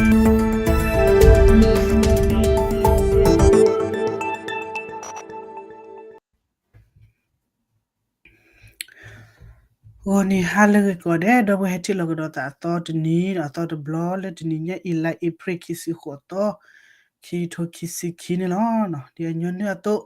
ဂီၤနံၤဟါလၢအဂ့ၤကိးဂၤဒဲး ဒီပုၢ်ဝဲၢ်ဟဲထံၣ်လိာ်ကဒီးသးအသီတနံၤဒီး အသီတဘျီလၢတနံၤညါအံၤ လါအ့ဖြ့ၣ် ခံဆံဃိးသီ ခံကထိခံဆံခံန့ၣ်လီၤ. ဒ်အညီနုၢ်အသိး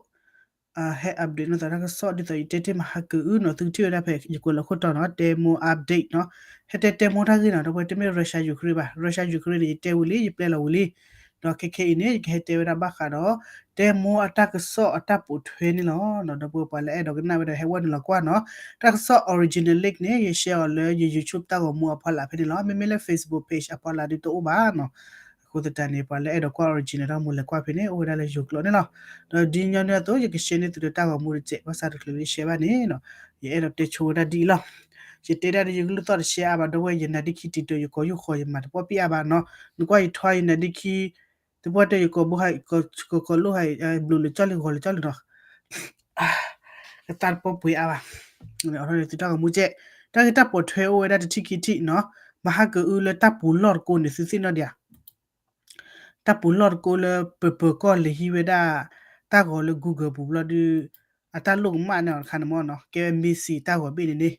ဟဲ update နီၢ်သးတၢ်ကစီၣ် ဒ်သိးယတဲတ့ၢ်မဟါကအုနီၤ သုကထံၣ်ဝဲဒၣ်ဖဲယကွဲးလီၤခိၣ်တီနီၤ တဲမိ update နီၤ ဟဲတဲတဲမိတၢ်ဂ့ၢ်နီၤ ဒီပုၢ်ဝဲၢ် တမ့ၢ် Russia Ukraine ဘၣ် Russia Ukraine န့ၣ် ယတဲဝံၤလံ ယပျဲလီၤဝံၤလံ ဒီးခဲခဲအံၤန့ၣ် ယကဟဲတဲဝဲဒၣ်ဘၣ်ဃးဒီး တဲမိအတၢ်ကစီၣ်အတၢ်ပိာ်ထွဲန့ၣ်လီၤ. ဒီပုၢ်ဝဲၢ်ပှၤလၢအဲၣ်ဒိးကနၣ်ဝဲဒီးဟဲဝဲနုာ်လီၤကွၢ်နီၤ တၢ်ကစီၣ် original link န့ၣ် ယ share အီၤလၢယ YouTube တၢ်ဂီၤမူအဖီလာ်ဖဲန့ၣ်လီၤ. မ့မ့ၢ်လၢ Facebook page အဖီလာ်ဒုးတအိၣ်ဘၣ်နီၤ အဃိသတးန့ၣ် ပှၤလၢအဲၣ်ဒိးကွၢ် original တၢ်ဂီၤမူလဲၤကွၢ်ဖဲန့ၣ် အိၣ်ဝဲဒၣ်လၢယိၤကျိာ်န့ၣ်လီၤ. ဒီးဒ်ညီနုၢ်အသိး ယက share န့ၢ်သုဒီးတၢ်ဂီၤမူတစဲး ဘၣ်ဆၣ်တချုးလၢယ share ဘၣ်န့ၣ်နီၤ ယအဲၣ်ဒိးတဲဆိဝဲဒၣ်ဒ်အံၤလီၤ. ယတဲဒၣ်ဒီးယကလုၢ်သီၣ်တ share အါဘၣ် ဒီပုၢ်ဝဲၢ် ယနါဒ့ခံတံၤတၢၤ ယကိးယုၢ်ဃီ ယမၤတပီၢ်ပံၣ်အါဘၣ်နီၤ နကွၢ်ယထွါယနါဒ့ခံ သပှၢ်တၢၢ်ယကိးဘိဟး ကိးကိးလိၣ်ဟး ဘျုးလၢကၠီလံ ဂီၤလၢကၠီလံနီၤ ကသးတပီၢ်ပှ့ၤအါဘၣ် အီၤဒီးသုတၢ်ဂီၤမူကဲ တၢ်ဂ့ၢ်တၢ်ပိာ်ထွဲအိၣ်ဝဲဒၣ်တထံၣ်ခံထံၣ်နီၤ မဟါကအုလၢတၢ်ပူၤလီၢ်တကိးန့ၣ် သုသ့ၣ်နီၣ်ဒံးဧါ တၢ်ပူၤလီၢ်တကိးလၢပပၢၤကီၢ်လဲၤဟံးဝဲဒၣ် တၢ်ဂီၤလၢ Google ပူၤဘျီဒုး အတၢ်လိၣ်ကမၣ်န့ၣ်တခါန့ၣ်မ့ၢ်နီၤ ကဲဝဲ Messi တၢ်ဂီၤဘ့ၣ်န့ၣ်န့ၣ်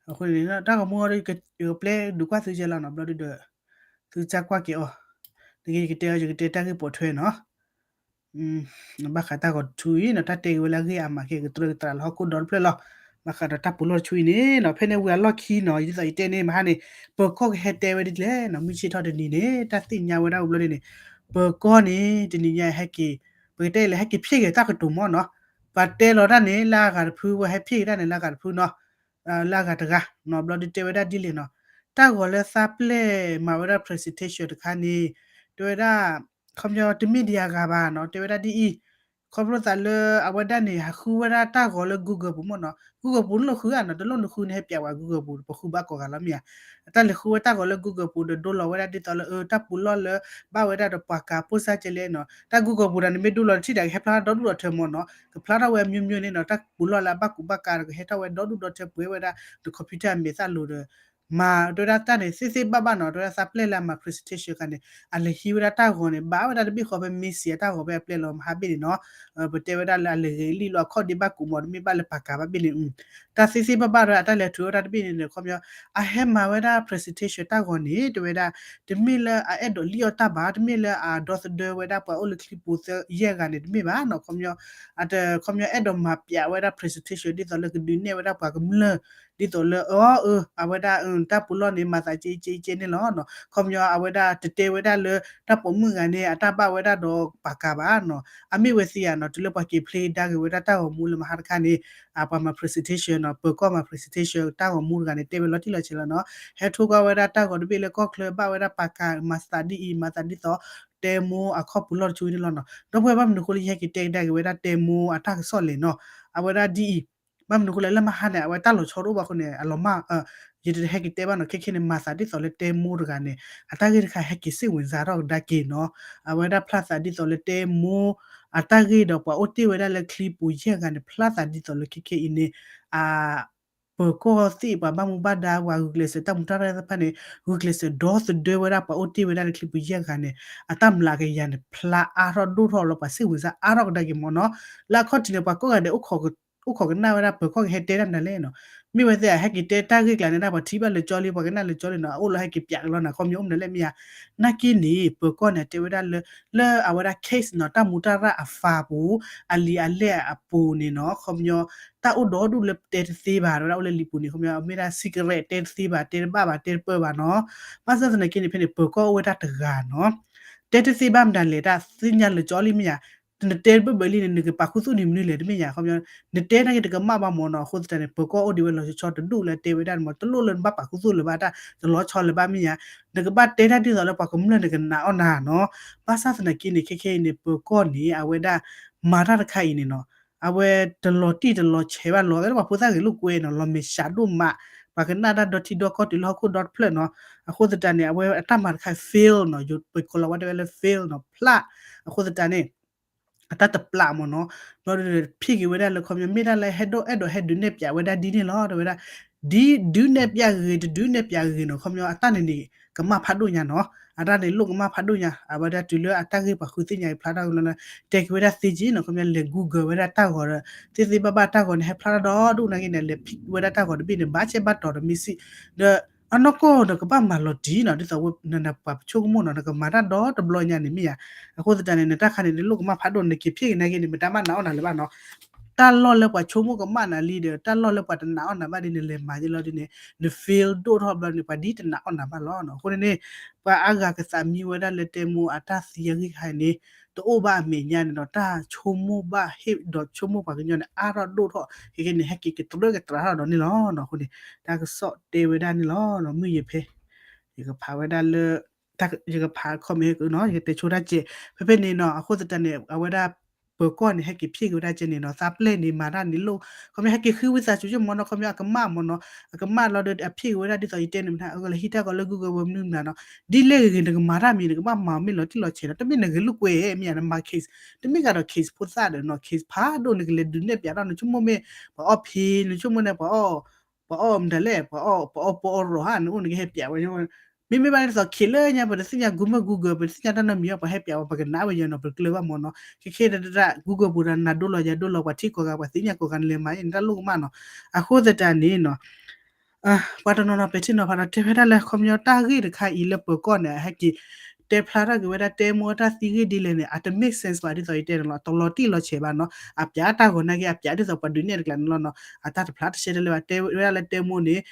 အဃိန့ၣ် တၢ်ဂီၤမူအီၤဒီး ယကပျဲဒုးကွၢ်သုကဲလီၤနီၤ ဘျီဒုးဒီး သုကကွၢ်က့ၤအီၤ နကယကတဲအီၤ ယကတဲတၢ်ဂ့ၢ်ပိာ်ထွဲနီၤ ဘၣ်ဃးတၢ်ဂီၤတဆူအံၤနီၤ တၢ်တဲက့ၤဝဲလၢအဂ့ၢ်အါမးကဲ ကတြၢကတြးလၢဟီၣ်ခိၣ်ဒီတဖျၢၣ်လီၤ. ဘၣ်ဃးဒီးတၢ်ပူၤလီၢ်တဆူအံၤန့ၣ်နီၤ ဖဲန့ၣ်ဝံၤအလီၢ်ခံနီၤ ဒ်သိးယတဲန့ၣ် မဟါန့ၣ် ပၢၤကီၢ်ကဟဲတဲဝဲဒ်လဲၣ်နီၤ မုၢ်ဆ့ၣ်ထီၣ်တနံၤန့ၣ် တၢ်သ့ၣ်ညါဝဲဒၣ်အိၣ်ဘျီဒ်န့ၣ် ပၢၤကီၢ်န့ၣ် တနံၤညါဟဲက့ၤ ပကတဲလၢ ဟဲက့ၤဖျ့ၣ်က့ၤတၢ်ကတိၤမ့ၢ်နီၤ ပှၤတဲလီၤတၢ်န့ၣ် လၢအဂၤတဖု ပှၤဟဲဖျ့ၣ်က့ၤတၢ်န့ၣ် လၢအဂၤတဖုနီၤ လၢအဂၤတဂၤနီၤ ဘျီဒုးတဲဝဲဒၣ်ဒ်လဲၣ်နီၤ တၢ်ဂီၤလၢသးပျဲၢ်မၤဝဲဒၣ် presentation တခါန့ၣ် တဲဝဲဒၣ် ခီပညီတမ့ၢ်ဒံးအဂၤဘၣ်နီၤ တဲဝဲဒၣ်ဒ်အံၤ ခီဖျိသးလၢအဝဲဒၣ်န့ၣ် ဟးဃုဝဲဒၣ်တၢ်ဂီၤလၢ Google ပူၤမ့ၢ်နီၤ Google ပူၤန့ၣ်လိၣ်ဃုဧါနီၤ တလိၣ်နဃုန့ၣ် ဟဲပျးဝဲ Google ပူၤ ပဃုဘၣ်ကိးဂၤလီၤမ့ၢ်ဧါ အတၢ်လဲၤဃုဝဲတၢ်ဂီၤလၢ Google ပူၤဒီးဒိလီၤဝဲဒၣ်ဒ်သိးလၢ အၢ တၢ်ပူၤလီၢ်လၢ ဘၣ်ဝဲဒၣ်ဒီးပှၤကၤပိၢ်စၢ်ကဲလဲၣ်နီၤ တၢ် Google ပူၤဒီးနမ့ၢ်ဒိလီၤတထံၣ်ဒီး ကဟဲဖျါထီၣ်ဒီဒူၣ်ဒီထၢမ့ၢ်နီၤ ကဖျါထီၣ်ဝဲအမျိုးမျိုးန့ၣ်နီၤ တၢ်ပူၤလီၢ်လၢအဘၣ်ကူဘၣ်ကၤဒီး ကဟဲထီၣ်ဝဲဒီဒူၣ်ဒီထၢပှဲၤဝဲဒၣ် န computer အမဲာ်သၣ်လိၤဒီး မၤတဲဝဲဒၣ်တၢ်န့ၣ် သ့သ့ဘၣ်ဘၣ်နီၤ တဲဝဲဒၣ်သးပျဲၢ်လၢအမၤ presentation တခါန့ၣ် အလဲၤဟံးဝဲဒၣ်တၢ်ဂီၤန့ၣ် ဘၣ်ဝဲဒၣ်တဘ့ၣ်ဃီဖဲ Messi အတၢ်ဂီၤဖဲအပျဲၢ်လီၤမဟါဘ့ၣ်န့ၣ်နီၤ ပတဲဝဲဒၣ်လၢအလဲၤဂ့ၤလံလီၤ အခီၣ်ဒ့ဘၣ်ကူးမး တမ့ၢ်ဘၣ်လၢပှၤကၤဘၣ်ဘ့ၣ်န့ၣ် တၢ်သ့သ့ဘၣ်ဘၣ်ဒီး အတၢ်လဲၤထုးဝဲဒၣ်တဘ့ၣ်န့ၣ်န့ၣ် ခီပညီ အဟဲမၤဝဲဒၣ် presentation တၢ်ဂီၤန့ၣ် တဲဝဲဒၣ် တမ့ၢ်လၢအအဲၣ်ဒိးလံၣ်အီၣ်တၢ်ဘၣ် တမ့ၢ်လၢအဒီသဒၢဝဲဒၣ်ပှၤအိၣ်လၢချံပူၤသၢယဲၢ်ဂၤန့ၣ် တမ့ၢ်ဘၣ်နီၤ ခီပညီ အတ ခီပညီအဲၣ်ဒိးမၤပျးဝဲဒၣ် presentation ဒ်သိးလၢကဒုးနဲၣ်ဝဲဒၣ်ပှၤကမျၢၢ် ဒ်သိးလၢ အၢ အၢ အဝဲဒၣ် တၢ်ပူၤလီၢ်န့ၣ် မၤသးကဲကဲကဲန့ၣ်လီၤနီၤ ခီပညီအဝဲဒၣ်တတဲဝဲဒၣ်လၢ တၢ်ပိာ်မုၣ်ဂၤန့ၣ် အတၢ်ဘၣ်ဝဲဒၣ်ဒီးပှၤကၤဘၣ်နီၤ အမ့ၢ်ဝဲသ့ဧါနီၤ တုၤလၢပှၤက့ၤဖျ့ဒါက့ၤဝဲဒၣ်တၢ်ဂီၤမူလၢမဟါတခါန့ၣ် ပှၤမၤ presentation နီၤ ပၢၤကီၢ်မၤ presentation တၢ်ဂီၤမူတဂၤန့ၣ် တဲဝဲလီၤတံၢ်လီၤဆဲးလီၤနီၤ ဟဲထိကွၢ်ဝဲဒၣ်တၢ်ဂီၤတဘ့ၣ်လၢကီၢ်ချၢ ဘၣ်ဝဲဒၣ်ပှၤကၤ မၤသးဒ်အံၤ မၤသးဒ်သိး တဲမိအခီၣ်ပူၤလီၢ်တဆူန့ၣ်လီၤနီၤ ဒီပုၢ်ဝဲၢ် ဘၣ်မနုၤအဃိလၢ ယဟဲက့ၤတဲကဒါက့ၤဝဲဒၣ်တဲမိအတၢ်ကစီၣ်လဲၣ်နီၤ အဝဲဒၣ်ဒ်အံၤ ဘၣ်မနုၤအဃိလဲၣ် လၢမဟါန့ၣ် အဝဲတၢ်လီၤဆီတအိၣ်ဘၣ်အဃိန့ၣ် အလီၤမၢ် ယတဟဲက့ၤတဲဘၣ်နီၤ ခဲခဲန့ၣ် မၤသးဒ်သိးလၢတဲမိတဂၤန့ၣ် အတၢ်ဂ့ၢ်တခါဟဲက့ၤစိတ်ဝင်စားထီၣ်ကဒါက့ၤနီၤ အဝဲဒၣ်ဖျါသးဒ်သိးလၢတဲမိ အတၢ်ဂ့ၢ်ဒီးပှၤအိၣ်တ့ၢ်ဝဲဒၣ်လၢချံပူၤယဲၢ်ဂၤန့ၣ် ဖျါသးဒ်သိးလၢခဲခဲအံၤန့ၣ် အ ပၢၤကီၢ်သ့ၣ်ပှၤဘၣ်မူဘၣ်ဒါ ပှၤဂုာ်ကျဲးစၢးတၢ်မူတၢ်ရဲၣ်သ့ၣ်တဖၣ်န့ၣ် ဂုာ်ကျဲးစၢးဒီသဒၢဝဲဒၣ်ပှၤအိၣ်တ့ၢ်ဝဲဒၣ်လၢချံပူၤယဲၢ်ဂၤန့ၣ် အတၢ်မျးကယၤန့ၣ် ဖျါအါထီၣ်ဒိၣ်ထီၣ်လီၤ ပှၤစိတ်ဝင်စားအါထီၣ်ကဒါက့ၤမ့ၢ်နီၤ လၢအခီၣ်ထံးန့ၣ် ပှၤကိးဂၤဒဲး အိၣ်ခိးကနၣ်ဝဲဒၣ်ပၢၤကီၢ်ကဟဲတဲတၢ်မနုၤလဲၣ်နီၤ မ့ၢ်ဝဲသ့ၣ်ဧါ ဟဲက့ၤတဲတၢ်ဂ့ၢ်ကျါန့ၣ်ဒၣ် ပှၤထံၣ်ဘၣ်လၢကၠီလံ ပှၤကနၣ်လၢကၠီလံနီၤ အအိၣ်လီၤဟဲက့ၤပျးက့ၤလီၤနီၤ ခီပညီအိၣ်မနုၤလဲၣ်မ့ၢ်ဧါ နာ်က့န့ၣ် ပၢၤကီၢ်န့ၣ် တဲဝဲဒၣ်လၢ လၢအဝဲဒၣ် case နီၤ တၢ်မူတၢ်ရၢ်အဖးပူၤ အလံာ်အလဲၢ်အပူၤန့ၣ်နီၤ ခီပညီ တၢ်အိၣ်ဒီဒူၣ်လၢတဲတသ့ဘၣ် တဲဝဲဒၣ်အိၣ်လၢလံာ်ပူၤန့ၣ် ခီပညီ မ့ၢ်ဒၣ် secret တဲတသ့ဘၣ် တဲတဘၣ်ဘၣ် တဲတပၢၢ်ဘၣ်နီၤ ဘၣ်ဆၣ်သနာ်က့န့ၣ် ဖဲန့ၣ် ပၢၤကီၢ်အိၣ်ဝဲဒၣ်တဂၤနီၤ တဲတသ့ဘၣ်မတၤလဲၣ် တၢ်သ့ၣ်ညါလၢကၠီလံမ့ၢ်ဧါ နတဲတဘၢၣ်ဘၢၣ်လံန့ၣ် နကပာ်ခူသူၣ်န့ၢ်မနုၤလဲၣ်တမ့ၢ်ဧါ ခီပညီ နတဲနာ်က့တကမၣ်ဘၣ်မ့ၢ်နီၤ အဃိသတးန့ၣ် ပၢၤကီၢ်အိၣ်ဒံးဝဲလီၤဆီဆီတဒူၣ်လၢတဲဝဲဒၣ်န့ၣ်မ့ၢ် တလိၣ်လၢနဘၣ်ပာ်ခူသူၣ်လၢၤဘၣ် တၢ်တလီၤဆီလၢၤဘၣ်မ့ၢ်ဧါ နကဘၣ်တဲတၢ်ဒ်သိးလၢပှၤကမျၢၢ်န့ၣ်ကနာ်အီၣ်နၤနီၤ ဘၣ်ဆၣ်သနာ်က့န့ၣ် ခဲခဲအံၤန့ၣ် ပၢၤကီၢ်န့ၣ် အဝဲဒၣ် မၤတၢ်တခါအံၤန့ၣ်နီၤ အဝဲတလီၤတံၢ်တလီၤဆဲးဘၣ် လီၤဂာ်လၢပှၤဖိသၣ်ဂ့ၤလိာ်ကွဲနီၤ လီၤမဲာ်ဆှးဒိၣ်မး ပှၤကနၣ်တၢ်ဒီထံဒီကီၢ်တုၤလၢဟီၣ်ခိၣ်ဒီတဖျၢၣ်နီၤ အဃိသတးန့ၣ် အဝဲအတၢ်မၤတခါ fail နီၤ ယပကိးလီၤဝဲတဲဝဲလၢ fail နီၤ ဖျါ အဃိသတးန့ၣ် အတၢ်တပျးမ့ၢ်နီၤ ဘျီဒီး ဖံးက့ၤဝဲဒၣ်လၢခီပညီ မ့ၢ်ဒၣ်လၢဟဲဒိၣ်အဲၣ်ဒိးဟဲဒုးနဲၣ်ပျးဝဲဒၣ်ဒ်န့ၣ်လီၤ တဲဝဲဒၣ် ဒ်ဒုးနဲၣ်ပျးဂ့ၤ တဒုးနဲၣ်ပျးဂ့ၤနီၤ ခီပညီအတၢ်န့ၣ်န့ၣ် ကမၣ်ဖးဒိၣ်ညါနီၤ အတၢ်န့ၣ်လိၣ်ကမၣ်ဖးဒိၣ်ညါ အဝဲဒၣ်တုၤလၢအတၢ်ဂ့ၢ်ပှၤဃုသ့ၣ်ညါအံၤဖျါထီၣ်ကလီလၢ တဲက့ၤဝဲဒၣ်သ့က့နီၤ ခီပညီလဲၤ Google ဝဲဒၣ်တၢ်ဂီၤဒီး သ့သ့ဘၣ်ဘၣ်တၢ်ဂီၤန့ၣ် ဟဲဖျါထီၣ်ဒီဒူၣ်နာ်က့န့ၣ် လဲၤဖံးဝဲဒၣ်တၢ်ဂီၤတဘ့ၣ်န့ၣ် ဘၣ်ဆဲးဘၣ်တီၤဒီးမ့ၢ်စံး ဒီး အနီၢ်ကီၢ်ဒီးကဘၣ်မၤလီၤတံၢ်နီၤ ဒ်သိးနနပှၤပဆိကမိၣ်နီၤ နကမၤတၢ်ဒီတဘျီညါန့ၣ်မ့ၢ်ဧါ. အဃိသတးန့ၣ် နတၢ်ခါန့ၣ် နလိၣ်ကမၣ်ဖးဒိၣ် နက့ၤဖံးက့ၤနာ်က့န့ၣ် မ့ၢ်တၢ်ဘၣ်နာ်အီၣ်နၤလၢၤဘၣ်နီၤ တၢ်လီၢ်လၢပှၤဆိကမိၣ်ကမၣ်နၤလံဒီး တၢ်လီၢ်လၢပှၤတနာ်အီၣ်နၤဘၣ်ဒ်န့ၣ် နလဲၤမၤယ့လီၤဒ်န့ၣ် န fail ဒိၣ်ထီၣ်ဘျီန့ၣ် ပှၤဒ်တနာ်အီၣ်နၤဘၣ်လီၤနီၤ. အဃိန့ၣ်န့ၣ် ပှၤအါဂၤကသးမံဝဲဒၣ်လၢတဲမိၢ်အတၢ်သံအဂ့ၢ်ခါန့ၣ် တအိၣ်ဘၣ်အမဲာ်ညါန့ၣ်ဒီး တၢ်ဆိကမိၣ်ဘၣ်ဟ့ၣ်ဒီးဆိကမိၣ်ပှၤကညီန့ၣ် အါထီၣ်ဒိၣ်ထီၣ် ခဲကဲန့ၣ် ဟဲက့ၤကတြၢကတြးထီၣ်ဒီးန့ၣ်လီၤနီၤ. အဃိန့ၣ် တၢ်ကစီၣ်တဲဝဲဒၣ်န့ၣ်လီၤနီၤ မုၢ်ယဲၢ်ဖဲ ယကဖးဝဲဒၣ်လၢ ယကဖး comment နီၤ ယကတဲဆိတၢ်ကဲး ဖဲဖဲန့ၣ်နီၤ. အဃိသတးန့ၣ် အဝဲဒၣ် ပၢၤကီၢ်န့ၣ် ဟဲက့ၤဖံးက့ၤဝဲဒၣ်ကဲန့ၣ်နီၤ သးပျဲၢ်န့ၣ် မၤတၢ်န့ၣ်လိၣ် ခီပညီဟဲက့ၤဃုဝံသးစူၤက့မ့ၢ်နီၤ ခီပညီအကမၣ်မ့ၢ်နီၤ အကမၣ်လီၤဒီးအဖံးက့ၤဝဲဒၣ်ဒ်သိးယတဲန့ၣ်မ့ၢ် အကလၢဟံးတၢ်ဂီၤလၢ Google ဝဲမနုၤမနုၤနီၤ ဒ်လဲၣ်ဂ့ၤဂ့ၤ နကမၤတၢ်မံၤ နကဘၣ်မၤမ့ၢ်လီၤတံၢ်လီၤဆဲးနီၤ တမ့ၢ်နဂဲၤလိာ်ကွဲမ့ၢ်ဧါ နမၤ case တမ့ၢ်ကဒီး case ဖိသၣ်ဒီးနီၤ case ဖးဒိၣ် နကလဲၤဒုးနဲၣ်ပၠးထီၣ် နဆိကမိၣ်မ့ၢ် ပှၤအီၣ်ဖံး နဆိကမိၣ်န့ၣ် ပှၤအီၣ် ပှၤအီၣ်မတၤလဲၣ် ပှၤအီၣ် ပှၤအီၣ်ပီအီၣ်ရီၤဟါ နအိၣ်နကဟဲပၠးဝဲ မ့မ့ၢ်ဘၣ်ဒ်သိး case လၢညါ ပတသ့ၣ်ညါ Google Google ပတသ့ၣ်ညါတၢ်နီတမံၤဘၣ် ပှၤဟဲပၠးဝဲ ပှၤကနၣ်ဝဲယဲနီၤ ပတကျၢၤဘၣ်မ့ၢ်နီၤ ခဲခဲတၢ် Google ပူၤဒီး နၤဒိလီၤယၤဒိလီၤ ပှၤထံၣ်ကိးဂၤ ပှၤသ့ၣ်ညါကိးဂၤ နလဲၤမၤအံၤ နတၢ်လိၣ်ကမၣ်နီၤ. အဃိသတးန့ၣ်နီၤ ပှၤတနီၤနီၤ ပဲာ်ထံနီၤဖးဒီး တဲဝဲဒၣ်လၢ ခီပညီတၢ်ဂ့ၢ်တခါအံၤလၢပၢၤကီၢ်န့ၣ် အဟဲက့ၤ တဲဖျါထီၣ်က့ၤဝဲဒၣ်တဲမိၢ်အတၢ်သံဂ့ၢ်ဒ်လဲၣ်န့ၣ် အတ make sense ဘၣ်ဒ်သိးယတဲန့ၣ်လီၤ တလီၤတံၢ်လီၤဆဲးဘၣ်နီၤ အပၠးတၢ်ဂီၤနာ်က့ အပၠးဒ်သိးပှၤဒုးနဲၣ်တကျါန့ၣ်လီၤနီၤ အတၢ်တဖျါတဆဲတလဲဘၣ် တဲဝဲဒၣ်လၢတဲမိၢ်န့ၣ်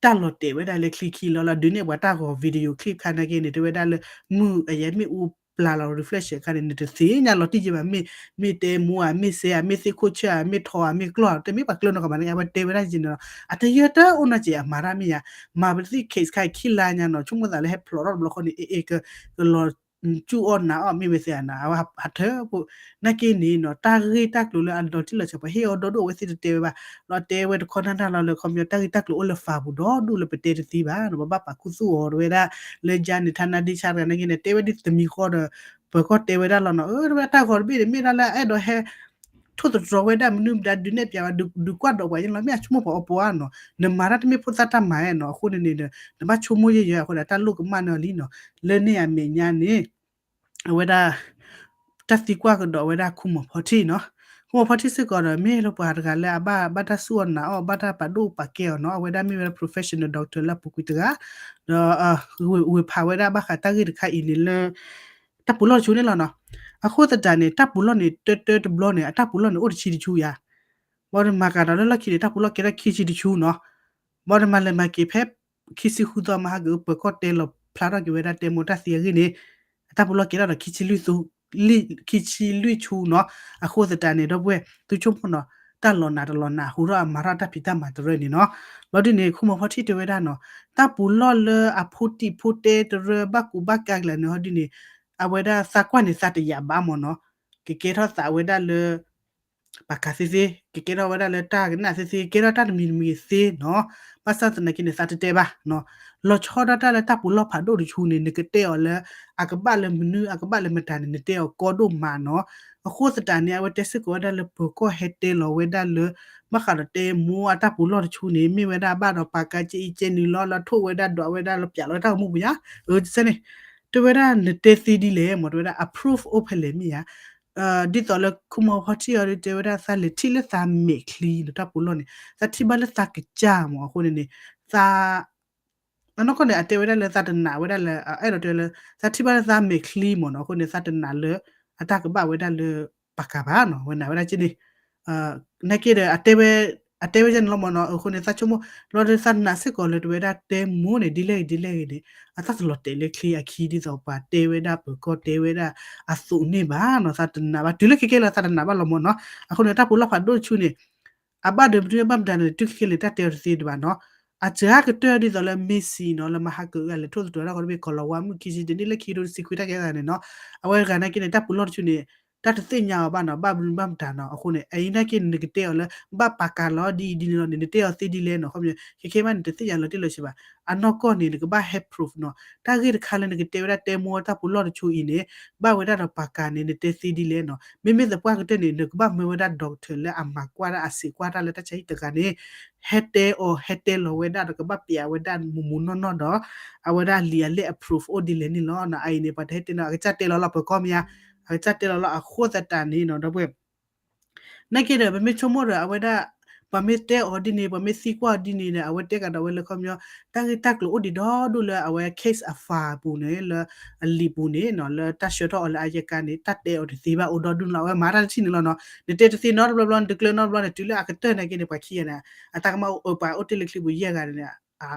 တၢ်လီၤတဲာ်ဝဲဒၣ်လၢချံခံလီၤလီၤ ဒုးနဲၣ်ပှၤတၢ်ဂီၤ video clip ခါနာ်က့န့ၣ် တဲဝဲဒၣ်လၢ မုၢ်အယဲၢ်မ့ၣ်အူပျၢ်လီၤ reflection ခါန့ၣ် နတသ့ၣ်ညါလီၤတံၢ်ယဲဘၣ် မ့ၢ် မ့ၢ်တဲမိၢ်ဧါ မ့ၢ်စဲဧါ မ့ၢ်သ့ၣ်ခိၣ်ဆၢဧါ မ့ၢ်ထီဧါ မ့ၢ်ကျီၢ်ဧါ တမ့ၢ်ပှၤကျၢၤနီတဂၤဘၣ်န့ၣ် အဝဲတဲဝဲဒၣ်ယဲန့ၣ်လီၤ အတယၢတအိၣ်နီတစဲး အမၤတၢ်မ့ၢ်ယါ မၤပသ့ၣ် case ခါအံၤခံလါညါနီၤ ဆိကမိၣ်သးလၢဟဲဖျိးထီၣ်တဘျီဃီန့ၣ် အ့ၣ်အ့ၣ် က ကလီၤ စူၢ်အီၣ်နာ်အီၣ်မ့ၢ်ဝဲသ့ၣ်ဧါနီၤ အဝဲဟးထၢဖှိၣ် နာ်က့န့ၣ်နီၤ တၢ်ဂ့ၢ်တၢ်ကျိၤလၢအလီၤတံၢ်လီၤဆဲး ပှၤဟ့ၣ်အီၤဒီဒိၣ်အဝဲသ့ၣ်တတဲဝဲဘၣ် လီၤတဲဝဲတခီနၢ်နၢ်လီၤလၢ ခီပညီတၢ်ဂ့ၢ်တၢ်ကျိၤအိၣ်လၢ file ပူၤဒီဒူၣ်လၢပတဲတသ့ဘၣ်နီၤ ပဘၣ်ပာ်ခူသူၣ်အီၤတဝဲဒၣ် လၢယါန့ၣ် ထါနါဒ့ဆါတဂၤနာ်က့န့ၣ် တဲဝဲဒ်တမံၤဃီဒီး ပၢၤကီၢ်တဲဝဲဒၣ်လီၤနီၤ အၢ တဝဲဒၣ်တၢ်ဂီၤတဘ့ၣ်န့ၣ် မ့ၢ်ဒၣ်လၢအအဲၣ်ဒိးဟဲ ထိၣ်သတြီၤဝဲဒၣ်မနုၤမတၤ ဒုးနဲၣ်ပၠးဝဲ ဒုးကွၢ်ဒိးပှၤယဲလီၤ မ့ၢ်အဆိကမိၣ်ပှၤအီၣ်ပီဧါနီၤ နမၤတၢ်တမ့ၢ်ဖိသၣ်တၢ်မၤဧါနီၤ အဃိန့ၣ်န့ၣ် နဘၣ်ဆိကမိၣ်ယဲၢ်ယဲၢ်အဃိန့ၣ် တၢ်လိၣ်ကမၣ်န့ၢ်လံနီၤ လၢန့ၣ်အမဲာ်ညါန့ၣ် အဝဲဒၣ် တၢ်သံကွၢ်ကဒီးဝဲဒၣ်ခူမီၤဖီထံနီၤ ခူမီၤဖီထံစ့ၢ်ကီးဒီး မ့ၢ်လၢပှၤတဂၤလၢအဘၣ် ဘၣ်တၢ်စူၢ်အီၤနာ်အီၣ် ဘၣ်တၢ်ပာ်ဒိၣ်ပာ်ကဲအီၤနီၤ အဝဲဒၣ်မ့ၢ်ဝဲဒၣ် professional doctor လၢအပူၤကွံာ်တဂၤ ဒီး ဝ့ၤဖးဝဲဒၣ်ဘၣ်ဃးတၢ်ဂ့ၢ်တခါအံၤန့ၣ်လၢ တၢ်ပူၤလီၢ်တဆူန့ၣ်လီၤနီၤ အဃိသတးန့ၣ် တၢ်ပူၤလီၢ်န့ၣ် တၢတၢတဘျီန့ၣ် အတၢ်ပူၤလီၢ်န့ၣ် အိၣ်တဆံတဆူယါ ဘၣ်ဒီးမၤကၤဒီးလၢလီၢ်ခံန့ၣ် တၢ်ပူၤလီၢ်ကဲထီၣ်ခံဆံတဆူနီၤ ဘၣ်ဒီးမၤလဲၤမၤက့ၤဖဲ ခံဆံဃုသီမဟါက ပၢၤကီၢ်တဲလီၤဖျါထီၣ်က့ၤဝဲဒၣ်တဲမိၢ်တၢ်သံအဂ့ၢ်န့ၣ် အတၢ်ပူၤလီၢ်ကဲထီၣ်ဒီး ခံဆံလွံၢ်ဆူနီၤ အဃိသတးန့ၣ် ဒီပုၢ်ဝဲၢ် သုဆိကမိၣ်နီၤ တၢ်လီၤနးတလီၤနး ဟူထီၣ်အမၤထီၣ်တၢ်ဖံးတၢ်မၤတရၢန့ၣ်နီၤ လီၤဒ်န့ၣ် ခူမီၤဖီထံတဲဝဲဒၣ်နီၤ တၢ်ပူၤလီၢ်လၢအဖိတံၢ်ဖိတဲတရၢ ဘၣ်ကူဘၣ်ကၤကလဲာ်န့ၣ် ဟီဒ်န့ၣ် အဝဲဒၣ်သးကွၢ်န့ၣ် သးတယာ်ဘၣ်မ့ၢ်နီၤ ကကဲထီၣ်သးဝဲဒၣ်လၢ ပာ်ကၤသ့သ့ ကကဲထီၣ်ဝဲဒၣ်လၢတၢ်ကနၣ်သ့သ့ ကဲထီၣ်တၢ်တမံၤတမံၤသ့နီၤ ဘၣ်ဆၣ်သနာ်က့န့ၣ် သးတတဲဘၣ် လီၤဆီဒၣ်တၢ်လၢတၢ်ပူၤလီၢ်ဖးဒိၣ်တဆူန့ၣ် နကတဲအီၤလၢ အကဘၣ်လၢမနုၤ အကဘၣ်လၢမတၤန့ၣ် နတဲအီၤကီဒိၣ်မးနီၤ အဃိသတးန့ၣ် အဝဲတဲစ့ၢ်ကီးဝဲဒၣ်လၢပၢၤကီၢ်ဟဲတဲလီၤဝဲဒၣ်လၢ ဘၣ်ဃးဒီးတဲမိၢ်အတၢ်ပူၤလီၢ်တဆူန့ၣ် မ့ၢ်ဝဲဒၣ်ဘၣ်ဒီးပာ်ကၤကဲအံၤကဲနုာ်လီၤ လီၤထိၣ်ဝဲဒၣ်ဒွးဝဲဒၣ်လီၤပၠးလီၤဝဲတၢ်ဂီၤမူပူၤယါ အၢ တဆၢန့ၣ် တဲဝဲဒၣ်နတဲသ့ဒ်လဲၣ်မ့ၢ် တဲဝဲဒၣ် အ proof အိၣ်ဖဲလဲၣ်မ့ၢ်ယါ ဒ်သိးလၢခူမီၤဖီထံအီၤဒီး တဲဝဲဒၣ်သးလဲၤထံၣ်လၢသးမဲာ်ချံနီၤ တၢ်ပူၤလီၢ်န့ၣ် သးထံၣ်ဘၣ်လၢသးကစၢ်မ့ၢ် အဃိန့ၣ်န့ၣ် သး အနီၢ်ကီၢ်န့ၣ် အတဲဝဲဒၣ်လၢသးတနာ်ဝဲဒၣ်လၢ အအဲၣ်ဒိးတဲလၢ သးထံၣ်ဘၣ်လၢသးမဲာ်ချံမ့ၢ်နီၤ အဃိန့ၣ် သးတနာ်လၢ အတၢ်ကဘၣ်ဝဲဒၣ်လၢ ပာ်ကၤဘၣ်နီၤ ဝဲနာ်ဝဲဒၣ်က့န့ၣ် နာ်က့ဒီး အတဲဝဲ အတဲဝဲယဲန့ၣ်လီၤမ့ၢ်နီၤ အဃိန့ၣ် သးဆိကမိၣ် လီၤဒီးသးနာ်စ့ၢ်ကီးလၢတဝဲဒၣ်တဲမိၢ်န့ၣ် ဒ်လဲၣ်ဂ့ၤဒ်လဲၣ်ဂ့ၤန့ၣ် အတၢ်တလီၤတဲာ်လၢချံအခံဒ်သိးပှၤတဲဝဲဒၣ်ပၢၤကီၢ်တဲဝဲဒၣ်အသိးန့ၣ်ဘၣ်နီၤ သးတနာ်ဘၣ် တုၤလၢခဲကဲလၢသးတနာ်ဘၣ်လီၤမ့ၢ်နီၤ အဃိန့ၣ် တၢ်ပူၤလီၢ်ဖးဒိၣ်တဆူန့ၣ် အဘၣ်ဒီးမနုၤဘၣ်မတၤန့ၣ် တုၤခဲကဲလၢတၢ်တဲအီၤတသ့တဘၣ်နီၤ အစှၤကတၢၢ်ဒ်သိးလၢမ့ၢ်စံးနီၤ လၢမဟါကအု အလဲၤထိၣ်သတြီၤတၢ်ဂီၤတဘ့ၣ် ကီၤလီၤဝါမုၢ်ခံဆံတနံၣ်လၢခံကထိတဆံခွံတၢ်ကဲသးန့ၣ်နီၤ အဝဲတဂၤနာ်က့န့ၣ် တၢ်ပူၤလီၢ်တဆူန့ၣ် တၢ်တသ့ၣ်ညါအီၤဘၣ်နီၤ, ဘၣ်မနုၤဘၣ်မတၤနီၤ. အဃိန့ၣ် အအံၤနာ်က့န့ၣ် နကတဲအီၤလၢ ဘၣ်ပာ်ကၤလီၤဒ်အံၤဒ်န့ၣ်လီၤန့ၣ် နတဲအီၤသ့ဒ်လဲၣ်နီၤ. ခီပညီ ခဲခဲမးန့ၣ် တသ့ၣ်ညါလီၤတံၢ်လီၤဆဲးဘၣ်. အနီၢ်ကီၢ်န့ၣ် နကဘၣ်ဟဲ proof နီၤ. တၢ်ဂ့ၢ်တခါလၢနကတဲဝဲဒၣ်တဲမိၢ်တၢ်ပူၤလီၢ်တဆူအံၤန့ၣ် ဘၣ်ဝဲဒၣ်ဒီးပာ်ကၤန့ၣ် နတဲသ့ဒ်လဲၣ်နီၤ. မ့မ့ၢ်သပှၢ်ကတၢၢ်န့ၣ် နကဘၣ်မၢဝဲဒၣ် doctor လၢအမၤကွၢ်ဒၣ်အစံးကွၢ်တၢ်လၢတၢ်ဆါဟံၣ်တဂၤန့ၣ် ဟဲတဲအီၤ ဟဲတဲလီၤဝဲဒၣ်ဒီးကဘၣ်ပျးဝဲဒၣ်မူးမူးနီၢ်နီၢ်ဒီး အဝဲဒၣ်လံာ်အလဲၢ်အ proof အိၣ်ဒ်လဲၣ်န့ၣ်လီၤနီၤ. အအံၤန့ၣ် ပှၤတဟဲတဲနီၤ အကစၢ်တဲလီၤလီၤ ပၢၤကီၢ်မ့ၢ်ဧါ, အကစၢ်တဲလီၤလီၤ အဃိသတးန့ၣ်နီၤ ဒီပုၢ်ဝဲၢ် နာ်က့ဒီး ပမ့ၢ်ဆိကမိၣ်ဒီး အဝဲဒၣ် ပှၤမ့ၢ်တဲအီၤဒ်န့ၣ် ပှၤမ့ၢ်သံကွၢ်အီၤဒ်န့ၣ်ဒီး အဝဲတဲကဒီးဝဲလၢခီပညီ တၢ်ဂ့ၢ်တၢ်ကျိၤအိၣ်ဒံးဒီဒူၣ်လၢအဝဲ case အ file ပူၤန့ၣ် လၢအလံာ်ပူၤန့ၣ်နီၤ လၢတၢ်ဆှၢထီၣ်အီၤလၢအယကါန့ၣ် တၢ်တဲအီၤတသ့ဘၣ် အိၣ်ဒီဒူၣ်န့ၣ်လီၤ. အဝဲမၤတၢ်တထံၣ်န့ၣ်လီၤနီၤ. နတဲတသ့နီတဘျီဘျီ နတကျၢၤနီတဘျီန့ၣ် တုၤလၢအကတၢၢ်နာ်က့န့ၣ် ပှၤခံဂၤန့ၣ် အတၢ်ကမၣ်အိၣ် ပှၤအိၣ်တ့ၢ်လၢချံပူၤယဲၢ်ဂၤန့ၣ်